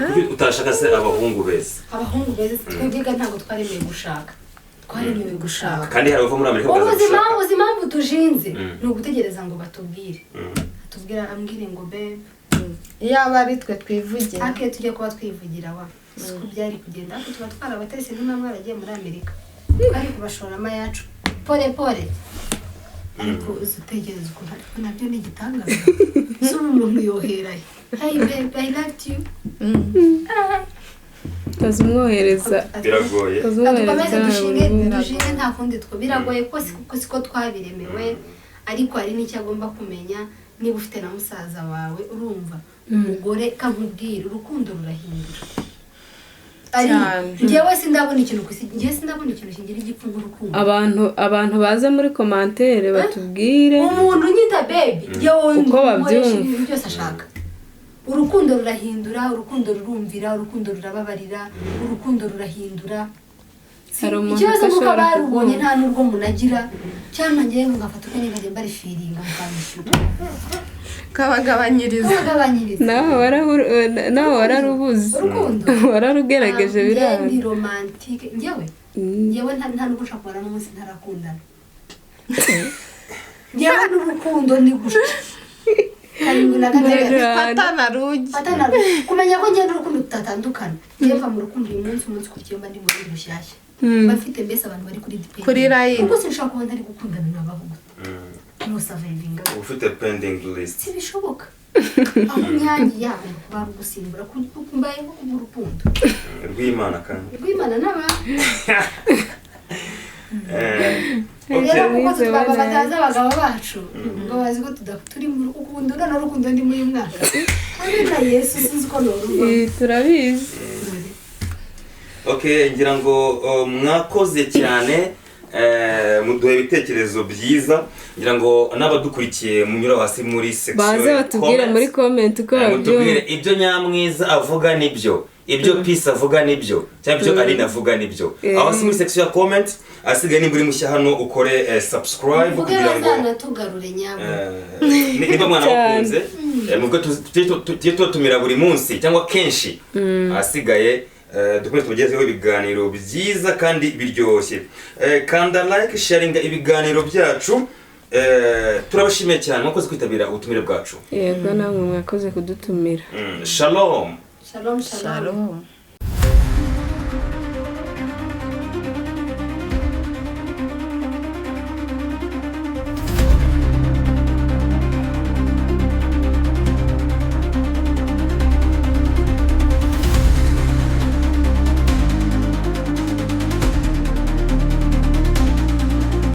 Kuki utashaka se abahungu beza? Abahungu beza, twebwe ntabwo twaremewe gushaka, twaremewe gushaka. Kandi hari abava muri Amerika Ubu bakaza uzi gushaka. impamvu, uzi impamvu tujinze? Ni ugutegereza ngo batubwire, atubwire, ambwire ngo babe. Iyaba ari twe twivugira. Ariko iyo tujya kuba twivugira wa, siko byari kugenda. Ariko tuba twarabatese, niba mwaragiye muri Amerika twari kubashoramo ayacu pole pole. Ariko uzi utekereza ukuntu, ariko nabyo ni igitangaza, si ubu umuntu yoheraye: "Hey babe, I loved you." Ukazimwohereza. Biragoye. Dukomeze. Ukazimwohereza. Dushinge, dushinge, nta kundi two biragoye ko siko twabiremewe. Ariko hari n'icyo agomba kumenya, niba ufite na musaza wawe, urumva, umugore kankubwira, urukundo rurahindura. Cyane. Njyewe sindabona ikintu ku isi, njyewe sindabona ikintu kigira igipfu nk'urukundo. Abantu baze muri commentaire batubwire Umuntu unyita baby, njyewe uko nkoresha babyumva. ibintu byose ashaka. Urukundo rurahindura, urukundo rurumvira, urukundo rurababarira, urukundo rurahindura. Hari umuntu Ikibazo nuko udashobora abarubonye kukumva. nta n'urwo munagira, cyangwa njyewe ngafata uko nkajya mbarifiringa mukanyishyura. Kabagabanyiriza. Kubagabanyiriza. Nawe wararubuze. Urukundo. Wararugerageje. Njye Biranga. Ndi romantique njyewe. Njyewe nta nubwo ushobora kubara n'umunsi ntarakundana. Njyewe n'urukundo ni gutya, karindwi na gatandatu. Fatana rugi. Fatana, kumenya ko ngenda urukundo tutatandukana. Njyewe mva mu rukundo uyu munsi, umunsi ukurikiyeho mba ndi mu rundi rushyashya, mba mfite mbese abantu bari kuri depend. Kuri line. Kuko sinshobora kuba ntari gukundana nabaho gute, no surviving. Uba ufite pending list. Sibishoboka. Aho imyangi yabo kuba ari ugusimbura mbayeho kubw'urukundo Rw'Imana kandi. rw'Imana n'abantu. Okay. Rero kuko Wize twaba bane. batazi abagabo bacu ngo bazi ko turi mu rukundo, none urukundo ndi muri uyu mwaka habe na Yesu, sinzi uko noruvamo. Turabizi. Okay, ngira ngo mwakoze cyane, muduha ibitekerezo byiza. Ngira ngo n'abadukurikiye munyura hasi muri section Baze batubwire muri comment uko mutubwire babyumva. Ibyo Nyamwiza avuga nibyo, ibyo Peace avuga nibyo, cyangwa ibyo Aline avuga nibyo. Aho si muri section ya comment. Asigaye nimba uri mushya hano ukore subscribe Mvuge kugira ngo bazanatugarure nyabo. Niba mwanabakunze, mubwo tujye tubatumira buri munsi cyangwa kenshi. Ahasigaye dukomeze tubagezeho ibiganiro byiza kandi biryoshye. Kanda like, sharinga ibiganiro byacu. Turabashimiye cyane, mwakoze kwitabira ubutumire bwacu. Yego, namwe mwakoze kudutumira. Shalom. Shalom, shalom. Shalom.